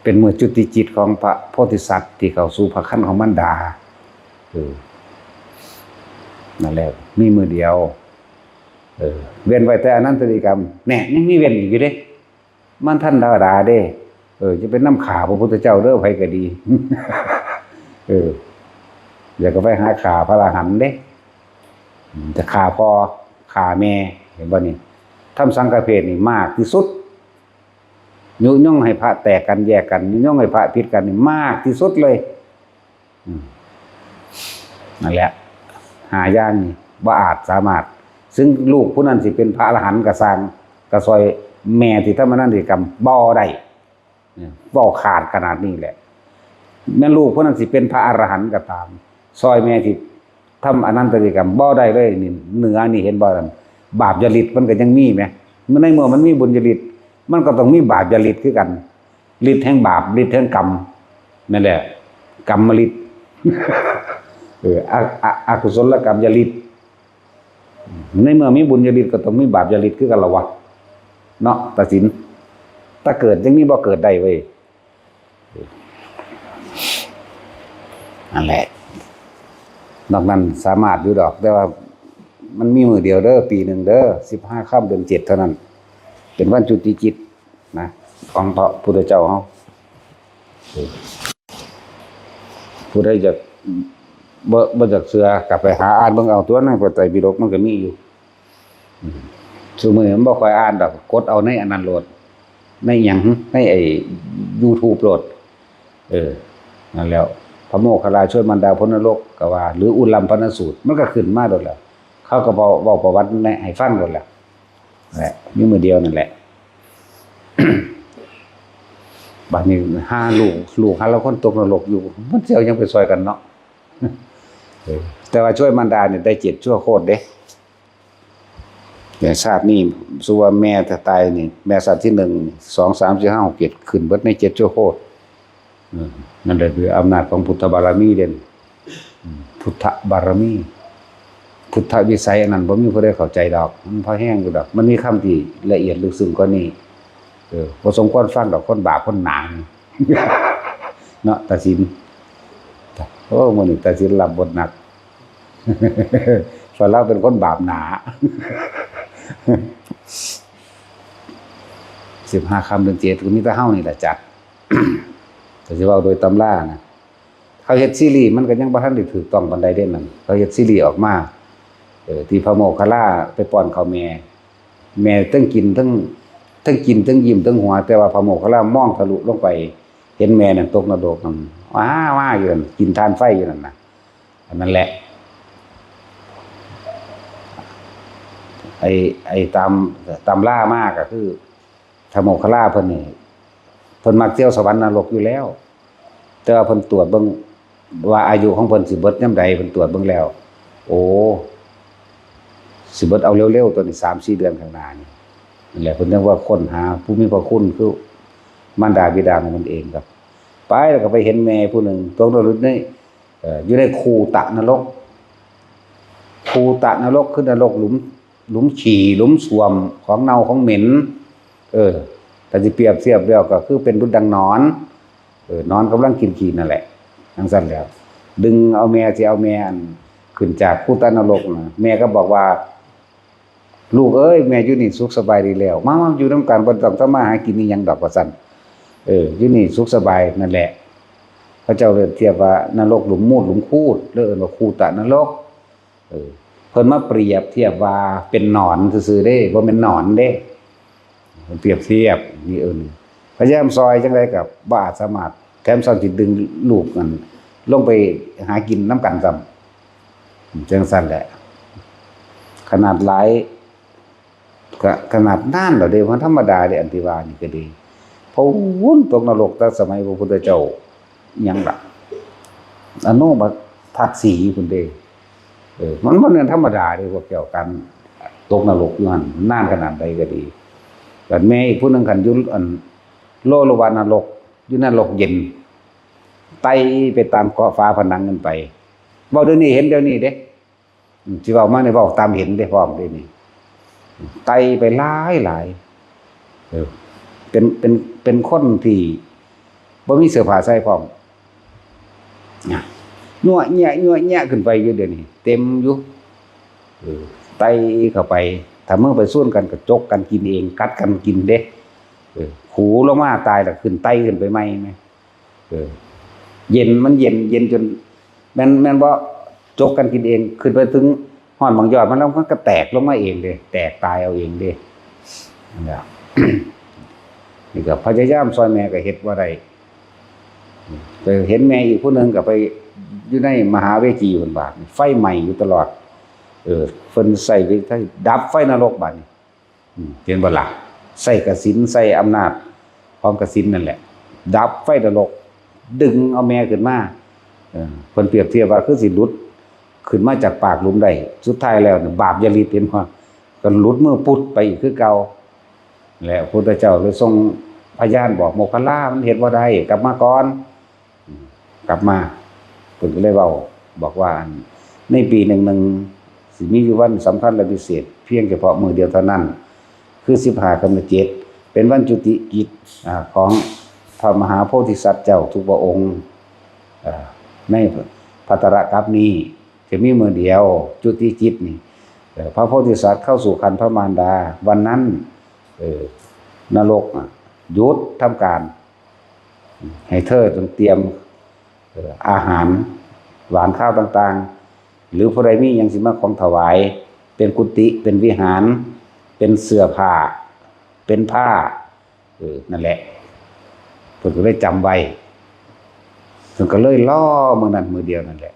เป็นมื้อจุติจิตของพระโพธิสัตว์ที่เข้าสู่พระครรภ์ของมารดา เออ นั่นแหละ มีมื้อเดียว เออ เว้นไว้แต่อนันตริยกรรม แน่ ยังมีเว้นอีกอยู่เด้ มันทันธรรมดาเด้ เออ จะไปนำฆ่าพระพุทธเจ้าเด้อ ไผก็ดี เออ อย่าก็ไปหาฆ่าพระอรหันต์เด้ จะฆ่าพ่อ ฆ่าแม่ เห็นบ่นี่ ทำสังฆเพศนี่มากที่สุด ยุยงให้พระแตกกันแยกกัน ยุยงให้พระผิดกันนี่มากที่สุดเลย อืม นั่นแหละ ห้าอย่างนี่บ่อาจสามารถ ซึ่งลูกผู้นั้นสิเป็นพระอรหันต์ก็ซ่าง ก็ซ่อยแม่ที่ทำอนันตริยกรรมบ่ได้ เนี่ย เว้าขาดขนาดนี้แหละ แม่นลูกผู้นั้นสิเป็นพระอรหันต์ก็ตาม ซ่อยแม่ที่ทำอนันตริยกรรมบ่ได้เลย นี่ เหนือนี่เห็นบ่นั่น บาปญาลิตมันก็ยังมีแหม ในเมื่อมันมีบุญญาลิต มันก็ต้องมีบาปญาลิตคือกัน ฤทธิ์แห่งบาป ฤทธิ์แห่งกรรม นั่นแหละ กรรมฤทธิ์ เออ อ- อ- อกุศลกรรมญาลิต ในเมื่อมีบุญญาลิตก็ต้องมีบาปญาลิตคือกันละวะ เนาะ ตัดสิน ถ้าเกิดยังมีบ่เกิดได้เว้ย นั่นแหละ นอกนั้นสามารถอยู่ดอก แต่ว่ามันมีมื้อเดียวเด้อ ปีหนึ่งเด้อ สิบห้าค่ำเดือนเจ็ดเท่านั้น เป็นวันจุติจิตนะ ของพระพุทธเจ้าเฮา ผู้ใดอยาก บ่บ่อยากเชื่อ กลับไปหาอ่านเบิ่งเอาตัว ในพระไตรปิฎกมันก็มีอยู่ อืม ซุมื้อนี้มันบ่ค่อยอ่านดอก กดเอาในอันนั้นโลด ในหยัง ในไอ้ YouTube โลด เออ นั่นแหล้ว พระโมคคัลลาช่วยมารดาพ้นนรกก็ว่า หรืออุลัมพนสูตร มันก็ขึ้นมาโลดแหล้ว เขาก็เว้า เว้าประวัติในให้ฟังโลดแหละ แหละ มีมื้อเดียวนั่นแหละ บัดนี้หาลูก ลูกหาลางคนตกนรกอยู่ มันสิเอาหยังไปซ่อยกันเนาะ เออ แต่ว่าช่วยมารดาเนี่ยได้เจ็ดชั่วโคตรเด้ เนี่ย ชาตินี้ สมมุติว่าแม่ถ้าตายนี่ แม่ชาติที่หนึ่ง สอง สาม สี่ ห้า หก เจ็ด ขึ้นเบิดในเจ็ดชั่วโคตร เออ นั่นแหละคืออำนาจของพุทธบารมีเด่น อืม พุทธบารมี พุทธวิสัยอันนั้นบ่มีผู้ใดเข้าใจดอก มันพอแฮงอยู่ดอก มันมีคำที่ละเอียดลึกซึ้งกว่านี้ เออ บ่สมควรฟังดอก คนบาปคนหนานี่ เนาะ ตาสิน โอ้ มื้อนี้ตาสินรับบทหนัก ส่วนลาวเป็นคนบาปหนา สิบห้าค่ำเดือนเจ็ด ก็มีแต่เฮานี่แหละจัด แต่สิเว้าโดยตำรานะ เขาเฮ็ดซีรีส์มันก็ยังบ่ทันได้ถูกต้องปานใดเด้นั่น เขาเฮ็ดซีรีส์ออกมา เออ ที่พระโมคคัลลาไปป้อนข้าวแม่ แม่ทั้งกินทั้ง ทั้งกินทั้งยิ้มทั้งหัว แต่ว่าพระโมคคัลลามองทะลุลงไป เห็นแม่นั่นตกนรกนั่น ว้า ว้าอยู่นั่น กินถ่านไฟอยู่นั่นน่ะ อันนั้นแหละ ไอ้ ไอ้ตาม ตำรามาก็คือ พระโมคคัลลาเพิ่นนี่ เพิ่นมักเที่ยวสวรรค์นรกอยู่แล้ว แต่ว่าเพิ่นตรวจเบิ่งว่าอายุของเพิ่นสิเบิดยามใด เพิ่นตรวจเบิ่งแล้ว โอ้ สิเบิดเอาเร็วๆ ตัวนี้ สามสี่ เดือนข้างหน้านี่ นั่นแหละ เพิ่นจั่งว่าค้นหาผู้มีพระคุณ คือมารดาบิดาของเพิ่นเองครับ ไปแล้วก็ไปเห็นแม่ผู้หนึ่งตกนรกใน เอ่อ อยู่ในคูตะนรก คูตะนรกคือนรกหลุม หลุมขี้ หลุมส้วม ของเน่าของเหม็น เออ ถ้าสิเปรียบเทียบแล้วก็คือเป็นดุจดังหนอน เออ หนอนกำลังกินขี้นั่นแหละ จั่งซั้นแหล้ว ดึงเอาแม่ สิเอาแม่อันขึ้นจากคูตะนรกนะ แม่ก็บอกว่า ลูกเอ้ย แม่อยู่นี่สุขสบายดีแล้ว มา มาอยู่นำกัน บ่ต้องทำมาหากินอิหยังดอก ว่าซั่น เออ อยู่นี่สุขสบายนั่นแหละ เขาเจ้าเลยเทียบว่านรกหลุมมูดหลุมคูด เลยเอิ้นว่าคูตะนรก เออ เพิ่นมาเปรียบเทียบว่าเป็นหนอนซื่อๆ เด้ บ่แม่นหนอนเด้ เพิ่นเปรียบเทียบนี่ เอิ้น พยายามซ่อยจั่งใดก็บ่อาจสามารถ แถมซ้ำสิดึงลูกนั่นลงไปหากินนำกันซ้ำ จั่งซั้นแหละ ขนาดหลาย ก็ขนาดนั้นแล้วเด้ มันธรรมดาเด้ อันที่ว่านี่ก็ดี เพราะวุ้นตกนรกตั้งสมัยพระพุทธเจ้า หยังล่ะ อโนมทัศสีพุ้นเด้ เออ มันบ่แม่นธรรมดาเด้ พวกเจ้า การตกนรกอยู่หั่น นานขนาดใดก็ดี บัดแม่อีกผู้หนึ่งคันอยู่อัน โลลวานรก อยู่นรกเย็น ไต่ไปตามเกาะฝาผนังขึ้นไป เว้าเดี๋ยวนี้เห็นเดี๋ยวนี้เด้ อืม สิเว้ามานี่เว้าตามเห็นเด้พร้อมเด้นี่ ไต่ไปหลายหลาย เออ เป็น เป็น เป็นคนที่บ่มีเสื้อผ้าใส่พร้อม นะ ยั่วเยียะ ยั่วเยียะขึ้นไปอยู่เดี๋ยวนี้ เต็มอยู่ เออ ไต่เข้าไป ถ้ามึงไปซูนกันก็จกกันกินเอง กัดกันกินเด้ เออ ขูลงมาตายแล้วขึ้นไต่ขึ้นไปใหม่แหม เออ เย็น มันเย็น เย็นจน แม่น แม่นบ่ จกกันกินเอง ขึ้นไปถึงฮอดหม่องยอดมันแล้ว มันก็แตกลงมาเองเด้ แตกตายเอาเองเด้ นั่นแหละ นี่ก็พยายามซ่อยแม่ก็เฮ็ดบ่ได้ ไปเห็นแม่อีกผู้หนึ่งก็ไปอยู่ในมหาเวจีพุ้นบาด ไฟไหม้อยู่ตลอด เออ เพิ่นใช้วิธีดับไฟนรกบาดนี้ อืม เห็นบ่ล่ะ ใช้กสิณ ใช้อำนาจของกสิณนั่นแหละ ดับไฟนรก ดึงเอาแม่ขึ้นมา เออ เพิ่นเปรียบเทียบว่าคือสิหลุดขึ้นมาจากปากหลุมได้ สุดท้ายแล้วเนี่ย บาปอย่าฤทธิ์ เห็นบ่ ก็หลุดมือปุ๊ดไปอีกคือเก่า และพระพุทธเจ้าเลยทรงพยานบอกโมคคัลลา มันเฮ็ดบ่ได้ กลับมาก่อน อืม กลับมา เพิ่นก็เลยเว้า บอกว่า ในปีหนึ่งหนึ่ง สิมีอยู่วันสำคัญและพิเศษ เพียงเฉพาะมื้อเดียวเท่านั้น คือสิบห้าค่ำเดือนเจ็ด เป็นวันจุติกิจ อ่า ของพระมหาโพธิสัตว์เจ้าทุกพระองค์ อ่า ในภัทรกัปนี้ จะมีมื้อเดียว จุติกิจนี่ เอ่อ พระโพธิสัตว์เข้าสู่ครรภ์พระมารดา วันนั้น เอ่อ นรก อ่ะ หยุดทำการ ให้เธอจงเตรียม เอ่อ อาหาร หวานข้าวต่างๆ หรือผู้ใดมีหยังสิมาของถวาย เป็นกุฏิ เป็นวิหาร เป็นเสื้อผ้า เป็นผ้า เออ นั่นแหละ เพิ่นก็เลยจำไว้ เพิ่นก็เลยรอมื้อนั้นมื้อเดียวนั่นแหละ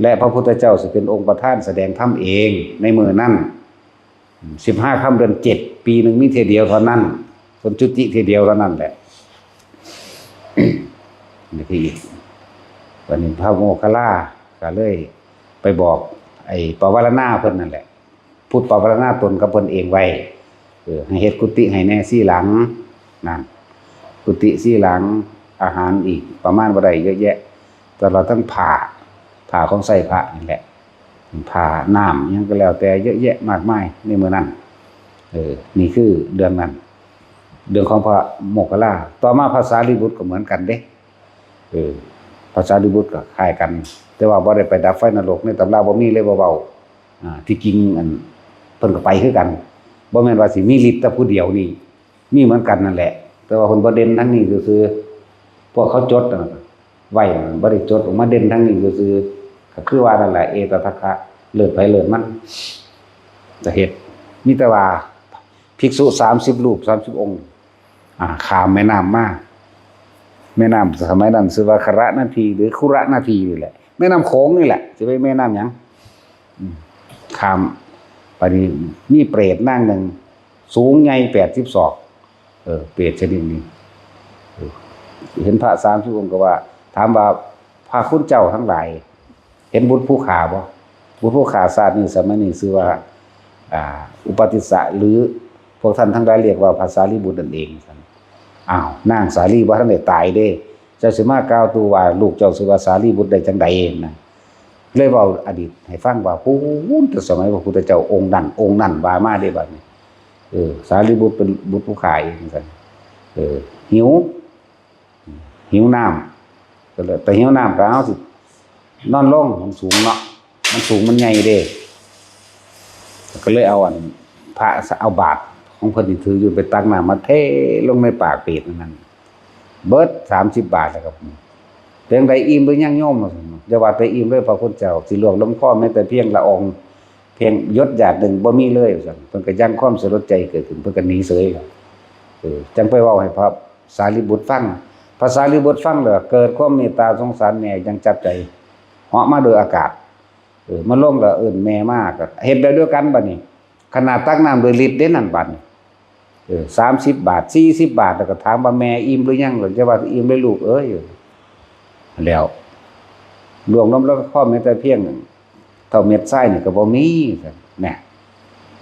และพระพุทธเจ้าสิเป็นองค์ประธานแสดงธรรมเองในมื้อนั้น สิบห้าค่ำเดือนเจ็ด ปีหนึ่งมีเทื่อเดียวเท่านั้น เพิ่นจุติเทื่อเดียวเท่านั้นแหละ นี่คืออีก วันนี้พระโมคคัลลาก็เลยไปบอกไอ้ปวารณาเพิ่นนั่นแหละ พุทธปวารณาตนกับเพิ่นเองไว้ เออ ให้เฮ็ดกุฏิให้แน่สี่หลัง นั่น กุฏิสี่หลัง อาหารอีกประมาณบ่ได้เยอะแยะ ตลอดทั้งผ้า ผ้าของใช้พระนี่แหละ ผ้าน้ำหยังก็แล้วแต่เยอะแยะมากมายในมื้อนั้น เออ นี่คือเรื่องนั้น เรื่องของพระโมคคัลลา ต่อมาพระสารีบุตรก็เหมือนกันเด้ เออ พระสารีบุตรก็คล้ายกัน แต่ว่าบ่ได้ไปดับไฟนรก ในตำราบ่มีเลย บ่เว้า อ่า ที่จริงอัน เพิ่นก็ไปคือกัน บ่แม่นว่าสิมีฤทธิ์แต่ผู้เดียวนี่ มีเหมือนกันนั่นแหละ แต่ว่าเพิ่นบ่เด่นทางนี้ซื่อๆ พวกเขาจดน่ะ ไว้น่ะ บ่ได้จดออกมาเด่นทางนี้ซื่อๆ ก็คือว่านั่นแหละ เอตทัคคะ เลิศไผเลิศมัน ก็เฮ็ด มีแต่ว่าภิกษุสามสิบรูป สามสิบองค์ อ่า ข้ามแม่น้ำมา แม่น้ำสมัยนั้นชื่อว่าคระนาที หรือคุระนาทีนี่แหละ แม่น้ำโขงนี่แหละ สิไปแม่น้ำหยัง อืม ข้าม บัดนี้มีเปรตนางหนึ่ง สูงใหญ่แปดสิบศอก เออ เปรตชนิดนี้ เออ เห็นพระสามสิบองค์ก็ว่า ถามว่า พระคุณเจ้าทั้งหลาย เห็นบุตรผู้ข้าบ่ บุตรผู้ข้าชาตินี้สมัยนี้ชื่อว่า อ่า อุปาทิสสะ หรือพวกท่านทั้งหลายเรียกว่าพระสารีบุตรนั่นเอง อ้าว นางสาลีบ่ทันได้ตายเด้ เจ้าสิมากล่าวตู่ว่าลูกเจ้าชื่อว่าสารีบุตรได้จังใดนะ เลยเว้าอดีตให้ฟังว่า พู้นแต่สมัยพระพุทธเจ้าองค์นั้น องค์นั้นว่ามาเด้บัดนี้ เออ สารีบุตรเป็นบุตรผู้ข้าเอง ว่าซั่น เออ หิว หิวน้ำ ก็เลย แต่หิวน้ำก็เอาสิ นอนลง มันสูงเนาะ มันสูงมันใหญ่เด้ ก็เลยเอาอัน พระ เอาบาตรของเพิ่นที่ถืออยู่ไปตักน้ำมาเทลงในปากเปรตนั่น เบิดสามสิบบาทแล้วครับ เป็นไดอิ่มหรือยังโยม ว่าซั่น อย่าว่าแต่อิ่มเลยพระคุณเจ้า สิลวกลงคอแม้แต่เพียงละออง เพียงหยดหยาดหนึ่งบ่มีเลย ว่าซั่น เพิ่นก็ยังความสลดใจเกิดขึ้น เพิ่นก็หนีเสย เออ จังไปเว้าให้พระสารีบุตรฟัง พระสารีบุตรฟังแล้วเกิดความเมตตาสงสารแม่อย่างจับใจ เหาะมาโดยอากาศ เออ มาลงแล้วเอิ้นแม่มา ก็เฮ็ดแบบเดียวกันบัดนี้ ขนาดตักน้ำโดยฤทธิ์เด้นั่นบัดนี้ เออ สามสิบบาท สี่สิบบาท แล้วก็ถามว่า "แม่อิ่มหรือยัง?" หรือจะว่า "อิ่มเลยลูกเอ้ย" แล้ว ลวงลงแล้วก็ข้อแม้แต่เพียงหนึ่ง เท่าเม็ดทรายนี่ก็บ่มี แหน่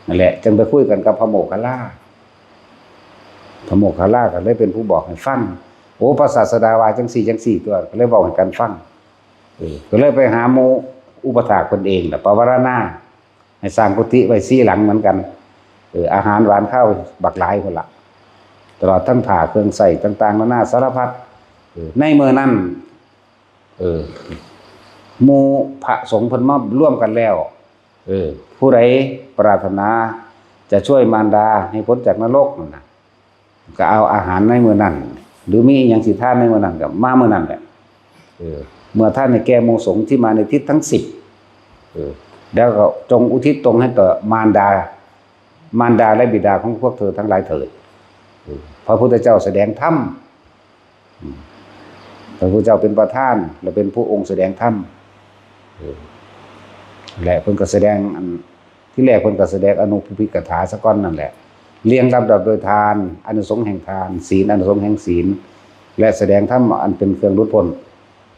นั่นแหละ จึงไปคุยกันกับพระโมคคัลลา พระโมคคัลลาก็เลยเป็นผู้บอกให้ฟัง "โอ้ พระศาสดาว่าจังซี่จังซี่ตัว" ก็เลยบอกให้กันฟัง เออ ก็เลยไปหาหมู่อุปัฏฐากเพิ่นเองล่ะ ปวารณา ให้สร้างกุฏิไว้สี่หลังเหมือนกัน เออ อาหารหวานข้าวบักหลายพุ่นล่ะ ตลอดทั้งผ้าเครื่องใช้ต่างๆ นานาสารพัด เออ ในมื้อนั้น เออ หมู่พระสงฆ์เพิ่นมาร่วมกันแล้ว เออ ผู้ใดปรารถนาจะช่วยมารดาให้พ้นจากนรกนั่นน่ะ ก็เอาอาหารในมื้อนั้น หรือมีอิหยังสิทานในมื้อนั้นก็มามื้อนั้นแหละ เออ เมื่อทานให้แก่หมู่สงฆ์ที่มาในทิศทั้งสิบ เออ แล้วก็จงอุทิศตนให้ต่อมารดา มารดาและบิดาของพวกเธอทั้งหลายเถิด เออ พระพุทธเจ้าแสดงธรรม อืม พระพุทธเจ้าเป็นประธาน และเป็นผู้องค์แสดงธรรม เออ และเพิ่นก็แสดงอัน ที่แรกเพิ่นก็แสดงอนุภูพิกถาซะก่อนนั่นแหละ เรียงลำดับโดยทาน อานิสงส์แห่งทาน ศีล อานิสงส์แห่งศีล และแสดงธรรมอันเป็นเครื่องหลุดพ้น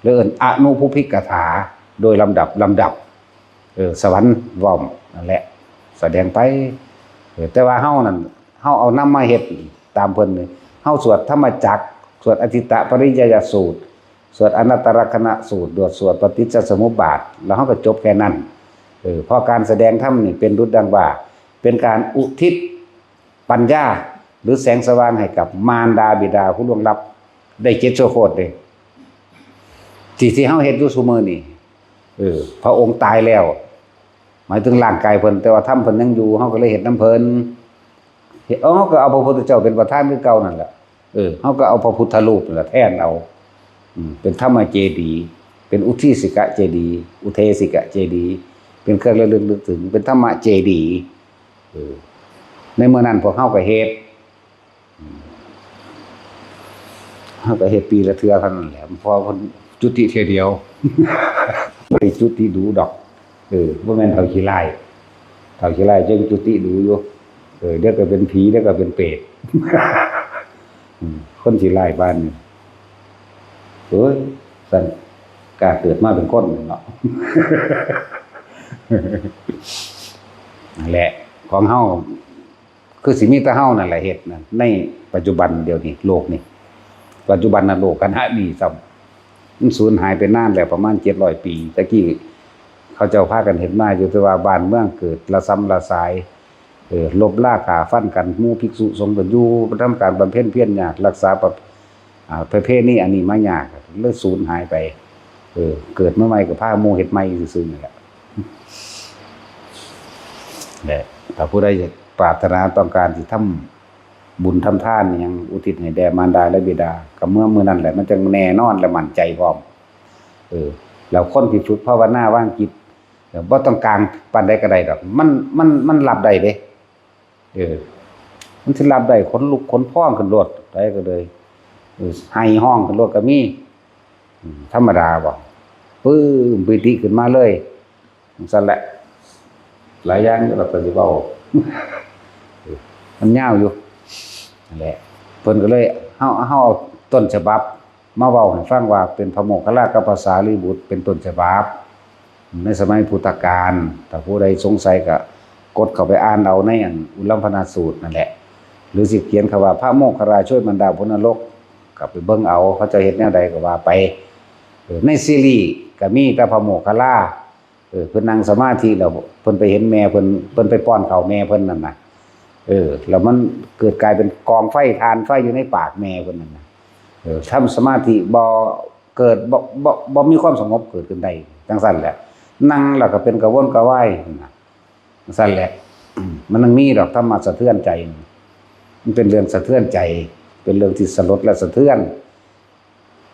หรือเอิ้นอนุภูพิกถา โดยลำดับ ลำดับ เออ สวรรค์ว่อมนั่นแหละ แสดงไป เออ แต่ว่าเฮานั่น เฮาเอานำมาเฮ็ดตามเพิ่นนี่ เฮาสวดธรรมจักร สวดอทิตตปริยายสูตร สวดอนัตตลักษณสูตร สวด สวดปฏิจจสมุปบาท แล้วเฮาก็จบแค่นั้น เออ เพราะการแสดงธรรมนี่เป็นดุจดังว่า เป็นการอุทิศปัญญา หรือแสงสว่างให้กับมารดาบิดาผู้ล่วงลับ ได้เจ็ดชั่วโคตรเด้ ที่ ที่เฮาเฮ็ดอยู่ซุมื้อนี่ เออ พระองค์ตายแล้ว หมายถึงร่างกายเพิ่น แต่ว่าธรรมเพิ่นยังอยู่ เฮาก็เลยเฮ็ดนำเพิ่น เฮ็ด เฮาก็เอาพระพุทธเจ้าเป็นประธานคือเก่านั่นแหละ เออ เฮาก็เอาพระพุทธรูปนั่นแหละแทนเอา อืม เป็นธรรมเจดีย์ เป็นอุทิสิกะเจดีย์ อุเทสิกะเจดีย์ เป็นเครื่องระลึกนึกถึง เป็นธรรมะเจดีย์ เออ ในเมื่อนั้นพวกเฮาก็เฮ็ด เฮาก็เฮ็ดปีละเทื่อเท่านั้นแหละ เพราะว่าเพิ่นจุติเทื่อเดียว บ่ได้จุติดู๋ดอก เออ บ่แม่นเฒ่าขี้ร้าย เฒ่าขี้ร้ายจั่งจุติดู๋อยู่ เออ เดี๋ยวก็เป็นผี เดี๋ยวก็เป็นเปรต อืม คนขี้ร้ายปานนี้ โอ้ย ซั่น กล้าเกิดมาเป็นคนเนาะ นั่นแหละ ของเฮา คือสิมีแต่เฮานั่นแหละเฮ็ดนะ ในปัจจุบันเดี๋ยวนี้ โลกนี่ ปัจจุบันนะโลกขณะนี้ซ้ำ มันสูญหายไปนานแล้ว ประมาณเจ็ดร้อยปี แต่กี้เขาเจ้าพากันเฮ็ดมาอยู่ แต่ว่าบ้านเมืองเกิดระซำระสาย เออ ลบราฆ่าฟันกัน หมู่ภิกษุสงฆ์ก็อยู่ ทำการบำเพ็ญเพียรยาก รักษาประ อ่า ประเพณีอันนี้มายาก เลยสูญหายไป เออ เกิดมาใหม่ก็พาหมู่เฮ็ดใหม่ซื่อๆ นี่แหละ และถ้าผู้ใดปรารถนาต้องการสิทำบุญทำทานอิหยังอุทิศให้แด่มารดาและบิดา ก็เมื่อมื้อนั้นแหละ มันจั่งแน่นอนและมั่นใจพร้อม เออ แล้วคนที่ฝึกภาวนาวางจิต บ่ต้องกลางปานใดก็ได้ดอก มัน มัน มันรับได้เด้ เออ มันสิรับได้ ขนลุกขนพองขึ้นโลด ใดก็เลย เออ ไห้ฮ้องขึ้นโลดก็มี อืม ธรรมดาบ่ ปึ้ม ปีติขึ้นมาเลย จั่งซั้นแหละ หลายอย่างอยู่ดอก ก็สิเว้า เออ มันยาวอยู่ นั่นแหละ เพิ่นก็เลย เฮา เฮาเอาต้นฉบับมาเว้าให้ฟังว่าเป็นพระโมคคัลลากับพระสารีบุตรเป็นต้นฉบับ ในสมัยพุทธกาล ถ้าผู้ใดสงสัยก็กดเข้าไปอ่านเอาในอันอุลัมพนาสูตรนั่นแหละ หรือสิเขียนคำว่าพระโมคคัลลาช่วยมารดาพ้นนรก ก็ไปเบิ่งเอา เขาเจ้าเฮ็ดแนวใดก็ว่าไป เออ ในซีรีส์ก็มีแต่พระโมคคัลลา เออ เพิ่นนั่งสมาธิแล้วเพิ่นไปเห็นแม่เพิ่น เพิ่นไปป้อนข้าวแม่เพิ่นนั่นน่ะ เออ แล้วมันเกิดกลายเป็นกองไฟ ถ่านไฟอยู่ในปากแม่เพิ่นนั่นน่ะ เออ ทำสมาธิบ่เกิด บ่ บ่ บ่มีความสงบเกิดขึ้นได้ จั่งซั้นแหละ นั่งแล้วก็เป็นกระวนกระวายนั่นน่ะ จั่งซั้นแหละ อืม มันยังมีดอกธรรมะสะเทือนใจ มันเป็นเรื่องสะเทือนใจ เป็นเรื่องที่สลดและสะเทือน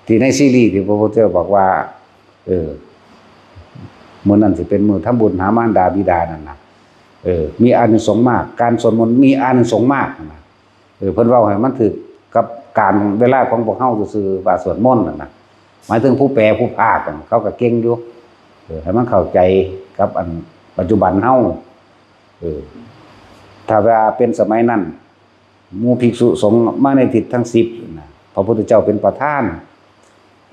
ที่ในซีรีส์ที่พระพุทธเจ้าบอกว่า เออ มื้อนั้นสิเป็นมื้อทำบุญหามารดาบิดานั่นน่ะ เออ มีอานิสงส์มาก การสวดมนต์มีอานิสงส์มากนั่นน่ะ เออ เพิ่นเว้าให้มันถืกกับกาลเวลาของพวกเฮาซื่อๆ ว่าสวดมนต์นั่นน่ะ หมายถึงผู้แปลผู้พากย์นั่น เขาก็เก่งอยู่ เออ ให้มันเข้าใจกับอันปัจจุบันเฮา เออ ถ้าว่าเป็นสมัยนั้น หมู่ภิกษุสงฆ์มาในทิศทั้งสิบน่ะ พระพุทธเจ้าเป็นประธาน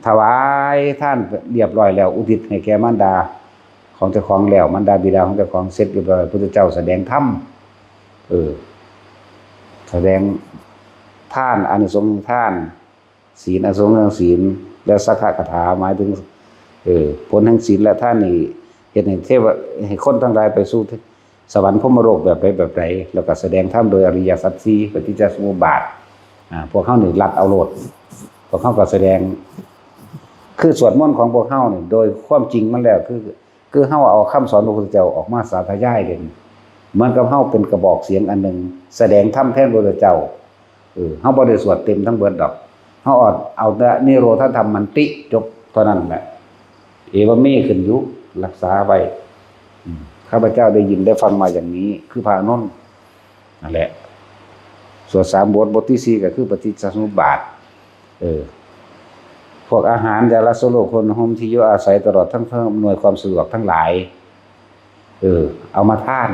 ถวายทานเรียบร้อยแล้ว อุทิศให้แก่มารดาของเจ้าของแล้ว มารดาบิดาของเจ้าของเสร็จเรียบร้อย พระพุทธเจ้าแสดงธรรม เออ แสดงทาน อานิสงส์แห่งทาน ศีล อานิสงส์แห่งศีล และสักขะคาถา หมายถึง เออ ผลแห่งศีลและทานนี่ เฮ็ดให้เทวะ ให้คนทั้งหลายไปสู่สวรรค์พรหมโลกแบบใดแบบใด แล้วก็แสดงธรรมโดยอริยสัจสี่ ปฏิจจสมุปบาท อ่า พวกเฮานี่ลัดเอาโลด พวกเฮาก็แสดง คือสวดมนต์ของพวกเฮานี่ โดยความจริงมันแล้วคือ คือเฮาเอาคำสอนพระพุทธเจ้าออกมาสาธยายเลย เหมือนกับเฮาเป็นกระบอกเสียงอันหนึ่ง แสดงธรรมแทนพระพุทธเจ้า เออ เฮาบ่ได้สวดเต็มทั้งเบิดดอก เฮาเอา เอาแต่นิโรธธรรมมันติจบเท่านั้นแหละ เอวเม ขึ้นอยู่ รักษาไว้ อืม ข้าพเจ้าได้ยินได้ฟังมาอย่างนี้ คือพระอานนท์ นั่นแหละ สวดสามบท บทที่สี่ก็คือปฏิจจสมุปบาท เออ พวกอาหาร ยารักษาโรค ผ้าห่ม ที่อยู่อาศัย ตลอดทั้งเครื่องอำนวยความสะดวกทั้งหลาย เออ เอามาทาน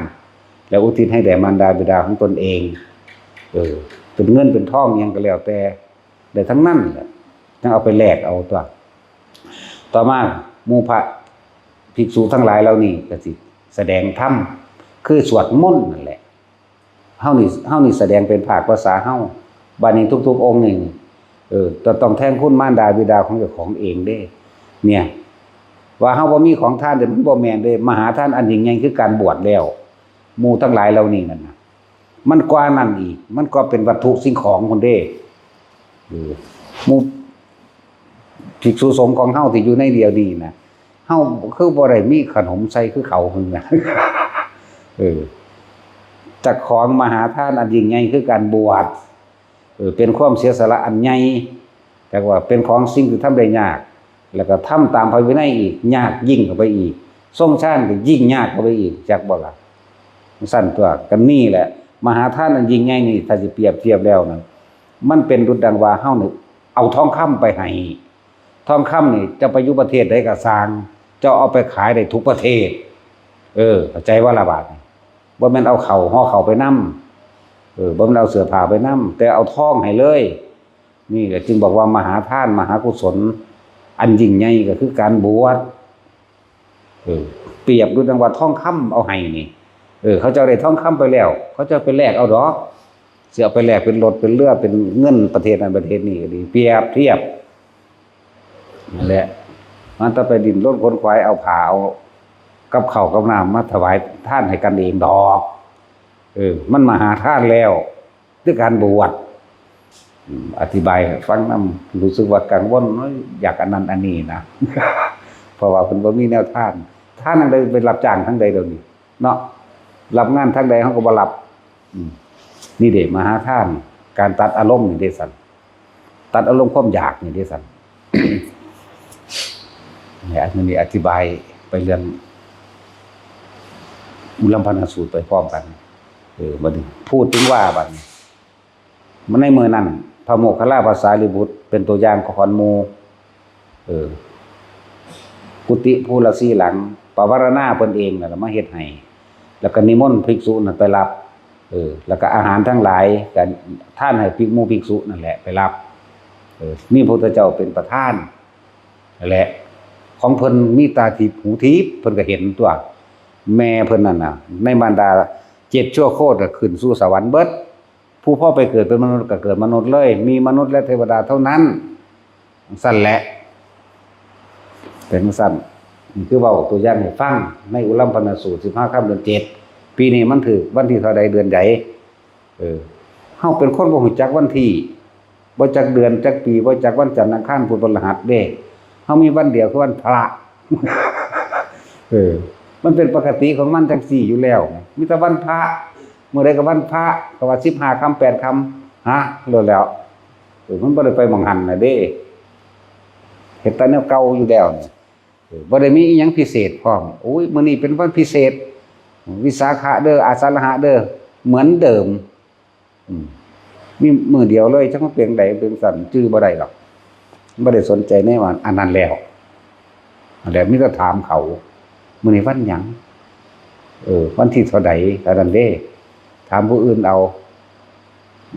แล้วอุทิศให้แด่มารดาบิดาของตนเอง เออ เป็นเงินเป็นทองอิหยังก็แล้วแต่ ได้ทั้งนั้นแหละ จั่งเอาไปแลกเอาตั๊ว ต่อมาหมู่พระภิกษุทั้งหลายเหล่านี้ก็สิแสดงธรรม คือสวดมนต์นั่นแหละ เฮานี่ เฮานี่แสดงเป็นภาคภาษาเฮา บัดนี้ทุกๆองค์นี่ เออ จะต้องแทนคุณมารดาบิดาของเจ้าของเองเด้ เนี่ย ว่าเฮาบ่มีของทานเด้ มันบ่แม่นเด้ มหาทานอันยิ่งใหญ่คือการบวชแล้ว หมู่ทั้งหลายเหล่านี้นั่นน่ะ มันกว่านั้นอีก มันก็เป็นวัตถุสิ่งของพุ้นเด้ เออ หมู่ภิกษุสงฆ์ของเฮาที่อยู่ในเดียวนี้นะ เฮาคือบ่ได้มีขนมใส่คือเขาพุ้นนะ เออ เจ้าของมหาทานอันยิ่งใหญ่คือการบวช เออ เป็นความเสียสละอันใหญ่ แต่ว่าเป็นของสิ่งที่ทำได้ยาก แล้วก็ทำตามพระวินัยอีก ยากยิ่งเข้าไปอีก ทรงฌานก็ยิ่งยากเข้าไปอีก จักบ่ล่ะ ซั่นตัว กันนี่แหละ มหาทานอันยิ่งใหญ่นี่ ถ้าสิเปรียบเทียบแล้วนะ มันเป็นดุจดังว่าเฮานี่เอาทองคำไปให้ ทองคำนี่จะไปอยู่ประเทศใดก็ซ่าง เจ้าเอาไปขายได้ทุกประเทศ เออ เข้าใจว่าละบาดนี่ บ่แม่นเอาเข้า ห่อเข้าไปนำ เออ บ่แม่นเอาเสื้อผ้าไปนำ แต่เอาทองให้เลย นี่แหละจึงบอกว่ามหาทาน มหากุศล อันยิ่งใหญ่ก็คือการบวช เออ เปรียบดูดังว่าทองคำเอาให้นี่ เออ เขาเจ้าได้ทองคำไปแล้ว เขาเจ้าไปแลกเอาดอก สิเอาไปแลกเป็นรถเป็นเรือเป็นเงินประเทศนั้นประเทศนี้ก็ดี เปรียบเทียบ นั่นแหละ มันต้องไปดิ้นรนขนขวายเอาผ้าเอากับข้าวกับน้ำมาถวายทานให้กันเองดอก เออ มันมหาทานแล้ว คือการบวช อืม อธิบายให้ฟังนำ รู้สึกว่ากังวล เอ้ย อยากอันนั้นอันนี้นะ เพราะว่าเพิ่นบ่มีแนวทาน ทานทางใด ไปรับจ้างทางใดเดี๋ยวนี้ เนาะ รับงานทางใดเฮาก็บ่รับ อืม นี่เด้ มหาทาน การตัดอารมณ์นี่เด้ซั่น ตัดอารมณ์ความอยากนี่เด้ซั่น เนี่ย อันนี้อธิบายไปเรื่องอุลัมพนสูตรไปพร้อมกัน เออ บัดนี้พูดถึงว่าบัดนี้ ในมื้อนั้น พระโมคคัลลาภาษาลีบุตรเป็นตัวอย่างของหมู่ เออ กุฏิภูละสี่หลัง ปวารณาเพิ่นเองนั่นล่ะมาเฮ็ดให้ แล้วก็นิมนต์ภิกษุนั่นไปรับ เออ แล้วก็อาหารทั้งหลายก็ทานให้ภิกหมู่ภิกษุนั่นแหละไปรับ เออ มีพระพุทธเจ้าเป็นประธานนั่นแหละ ของเพิ่นมีตาทิพย์หูทิพย์ เพิ่นก็เห็นตัว แม่เพิ่นนั่นน่ะ ในบรรดาเจ็ดชั่วโคตรก็ขึ้นสู่สวรรค์เบิด ผู้พอไปเกิดเป็นมนุษย์ก็เกิดมนุษย์เลย มีมนุษย์และเทวดาเท่านั้น ซั่นแหละ เป็นซั่น นี่คือเว้าตัวอย่างให้ฟัง ในอุลัมพนสูตร สิบห้าค่ำเดือนเจ็ด ปีนี้มันถืกวันที่เท่าใดเดือนใด เออ เฮาเป็นคนบ่รู้จักวันที่ บ่จักเดือนจักปี บ่จักวันจันทร์อังคารพุธพฤหัสเด้ เฮามีวันเดียวคือวันพระ เออ มันเป็นปกติของมันจังซี่อยู่แล้ว มีแต่วันพระ มื้อใดก็วันพระ ก็ว่าสิบห้าค่ำ แปดค่ำ ฮะ โลดแล้ว เออ มันบ่ได้ไปหม่องหั่นน่ะเด้ เฮ็ดแต่แนวเก่าอยู่แล้วนี่ เออ บ่ได้มีอิหยังพิเศษพร้อม โอ้ย มื้อนี้เป็นวันพิเศษ วิสาขะเด้อ อาสาฬหะเด้อ เหมือนเดิม อืม มีมื้อเดียวเลย จักมันเป็นจั่งใด เป็นซั่น จื่อบ่ได้ดอก บ่ได้สนใจในวันอันนั้นแล้ว อันแล้วมีแต่ถามเขา มื้อนี้วันหยัง เออ วันที่เท่าใด เท่านั้นเด้ ถามผู้อื่นเอา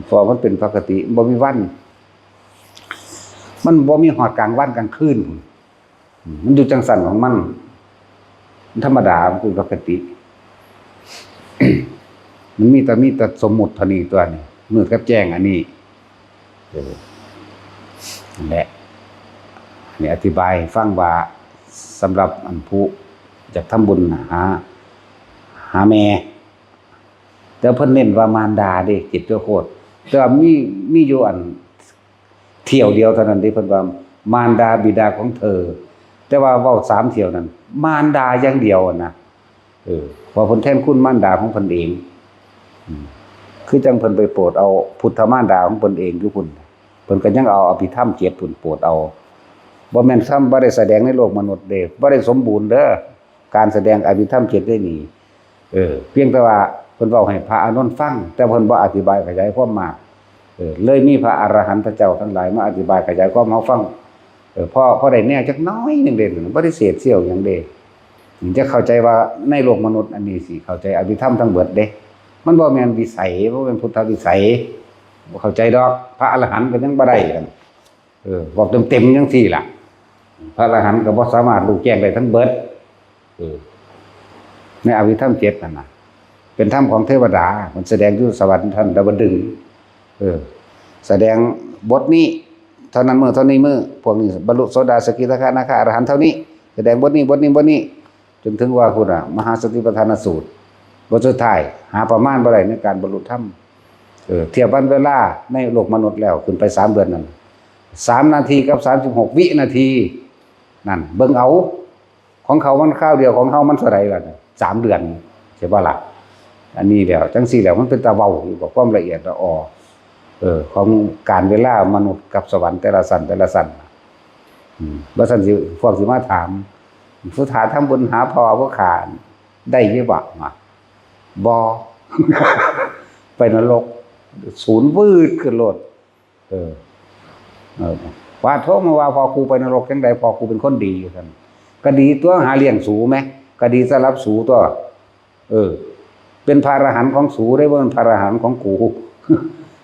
เพราะมันเป็นปกติ บ่มีวัน มันบ่มีฮอดกลางวันกลางคืน มันอยู่จังซั่นของมัน มันธรรมดา มันเป็นปกติ มันมีแต่ มีแต่สมมุติเท่านี้ตัวนี้ มืดกับแจ้งอันนี้ เออ นั่นแหละ อันนี้อธิบายให้ฟังว่า สำหรับอันผู้อยากทำบุญหา หาแม่ แต่เพิ่นเน้นว่ามารดาเด้ เจ็ดชั่วโคตร แต่ว่ามี มีอยู่อัน เที่ยวเดียวเท่านั้นที่เพิ่นว่า มารดาบิดาของเธอ แต่ว่าเว้าสามเที่ยวนั้น มารดาอย่างเดียวอะนะ เออ เพราะเพิ่นแทนคุณมารดาของเพิ่นเอง อืม คือจั่งเพิ่นไปโปรดเอาพุทธมารดาของเพิ่นเองอยู่พุ้น เพิ่นก็ยังเอาอภิธรรมเจ็ดพุ้นโปรดเอา บ่แม่นซ้ำบ่ได้แสดงในโลกมนุษย์เด้ บ่ได้สมบูรณ์เด้อ การแสดงอภิธรรมเจ็ดได้นี่ เออ เพียงแต่ว่าเพิ่นเว้าให้พระอานนท์ฟัง แต่เพิ่นบ่อธิบายขยายความมาก เออ เลยมีพระอรหันตเจ้าทั้งหลายมาอธิบายขยายความให้เฮาฟัง เออ พอ พอได้แนวจักหน่อยหนึ่งเด้ บ่ได้เศษเสี้ยวหยังเด้ จะเข้าใจว่าในโลกมนุษย์อันนี้สิเข้าใจอภิธรรมทั้งเบิดเด้ มันบ่แม่นวิสัย บ่แม่นพุทธวิสัย บ่เข้าใจดอก พระอรหันต์ก็ยังบ่ได้กัน เออ บอกเต็มๆจังซี่ล่ะ พระอรหันต์ก็บ่สามารถรู้แจ้งได้ทั้งเบิด เออ ในอภิธรรมเจ็ดนั่นน่ะ เป็นธรรมของเทวดา มันแสดงอยู่สวรรค์ชั้นดาวดึงส์ เออ แสดงบทนี้ เท่านั้นมื้อ เท่านี้มื้อ พวกนี้บรรลุโสดา สกิทาคานาคาอรหันต์เท่านี้ แสดงบทนี้ บทนี้ บทนี้ จนถึงว่าพุ้นน่ะ มหาสติปัฏฐานสูตร บทสุดท้าย หาประมาณบ่ได้ในการบรรลุธรรม เออ เทียบวันเวลาในโลกมนุษย์แล้ว ขึ้นไปสามเดือนนั่น สามนาทีกับสามสิบหกวินาที นั่น เบิ่งเอา ของเขามันคราวเดียว ของเฮามันเท่าใดล่ะ สามเดือน ใช่บ่ล่ะ อันนี้แล้ว จังซี่แล้ว มันเป็นตาเว้าอยู่กับความละเอียดละออ เออ ของการเวลามนุษย์กับสวรรค์แต่ละชั้น แต่ละชั้น อืม บ่ซั่นสิ พวกสิมาถาม สุดท้ายทำบุญหาพ่อผู้ข้าได้อยู่บ่ ว่า บ่ ไปนรก ศูนย์วืดขึ้นโลด เออ เออ ว่าโทรมาว่าพ่อกูไปนรกจังใด พ่อกูเป็นคนดี ว่าซั่น ก็ดีตัว หาเลี้ยงสูแหม ก็ดีสำหรับสูตัว เออ เป็นพระอรหันต์ของสูได้ บ่เป็นพระอรหันต์ของกู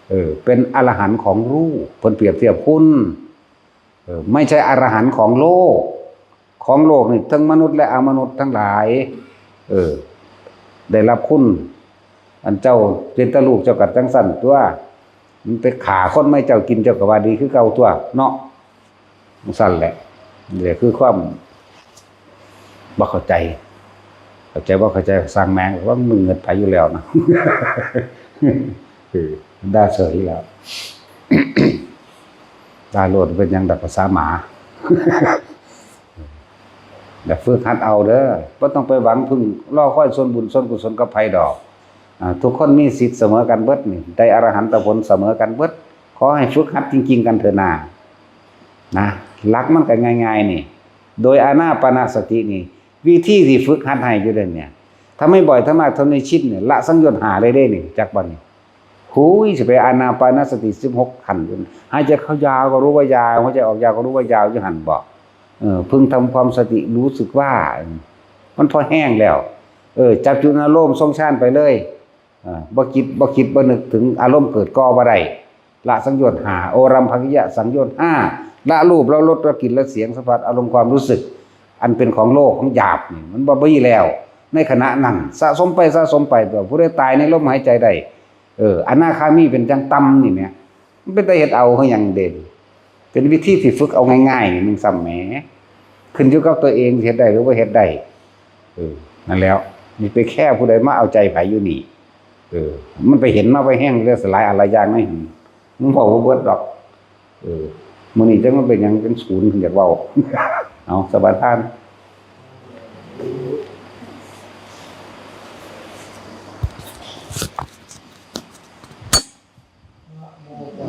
เออ เป็นอรหันต์ของรูป เพิ่นเปรียบเทียบคุณ เออ ไม่ใช่อรหันต์ของโลก ของโลกนี่ทั้งมนุษย์และอมนุษย์ทั้งหลาย เออ ได้รับคุณ อันเจ้าเป็นตาลูกเจ้ากัดจังสั่นตัว มันไปฆ่าคนไม่เจ้ากินเจ้าก็ว่าดีคือเก่าตัวเนาะ จังสั่นแหละ นี่แหละคือความบ่เข้าใจ เข้าใจบ่เข้าใจก็ช่างแม่ง ว่ามึงเงินไปอยู่แล้วนะ คือด่าเฉยแล้ว ด่าโลดเป็นหยังดับภาษาหมา แต่ฝึกหัดเอาเด้อ บ่ต้องไปหวังพึ่งรอคอยส่วนบุญส่วนกุศลกับไผดอก อ่า ทุกคนมีสิทธิ์เสมอกันเบิดนี่ ได้อรหันตผลเสมอกันเบิด ขอให้ฝึกหัดจริงๆกันเถอะนา นะ หลักมันก็ง่ายๆนี่ โดยอานาปานสตินี่ วิธีที่ฝึกหัดให้อยู่เด้เนี่ย ถ้าไม่บ่อย ถ้ามาก ถ้าไม่ชินเนี่ย ละสังโยชน์ห้าเลยเด้นี่ จักบ่นี่ หุย สิไปอานาปานสติสิบหกขั้นอยู่ หายใจเข้ายาวก็รู้ว่ายาว หายใจออกยาวก็รู้ว่ายาวอยู่หั่นบ่ เออ พึงทำความสติรู้สึกว่า มันพอแห้งแล้ว เออ จับจุดอารมณ์ทรงฌานไปเลย เออ บ่คิด บ่คิด บ่นึกถึงอารมณ์เกิดก่อบ่ได้ ละสังโยชน์ห้า โอรัมภกิยะสังโยชน์ห้า ละรูป ละรส ละกลิ่น ละเสียง สัมผัส อารมณ์ ความรู้สึก อันเป็นของโลกของหยาบนี่ มันบ่มีแล้ว ในขณะนั้น สะสมไป สะสมไป ผู้ใดตายในลมหายใจได้ เออ อนาคามีเป็นจังต่ำนี่แหม มันเป็นตาเฮ็ดเอาคือหยังเด่น เป็นวิธีที่ฝึกเอาง่ายๆนี่ มึงซ้ำแหม ขึ้นอยู่กับตัวเองสิเฮ็ดได้หรือบ่เฮ็ดได้ เออ นั่นแหล้ว นี่ไปแค่ผู้ใดมาเอาใจไผอยู่นี่ เออ มันไปเห็นมาไปแห้งเรื่องสลายอะไรอย่างนี่ มึงบอกว่าเบิดดอก เออ มื้อนี้จังมันเป็นหยังเป็นศูนย์อยากเว้า เอา สบายทาน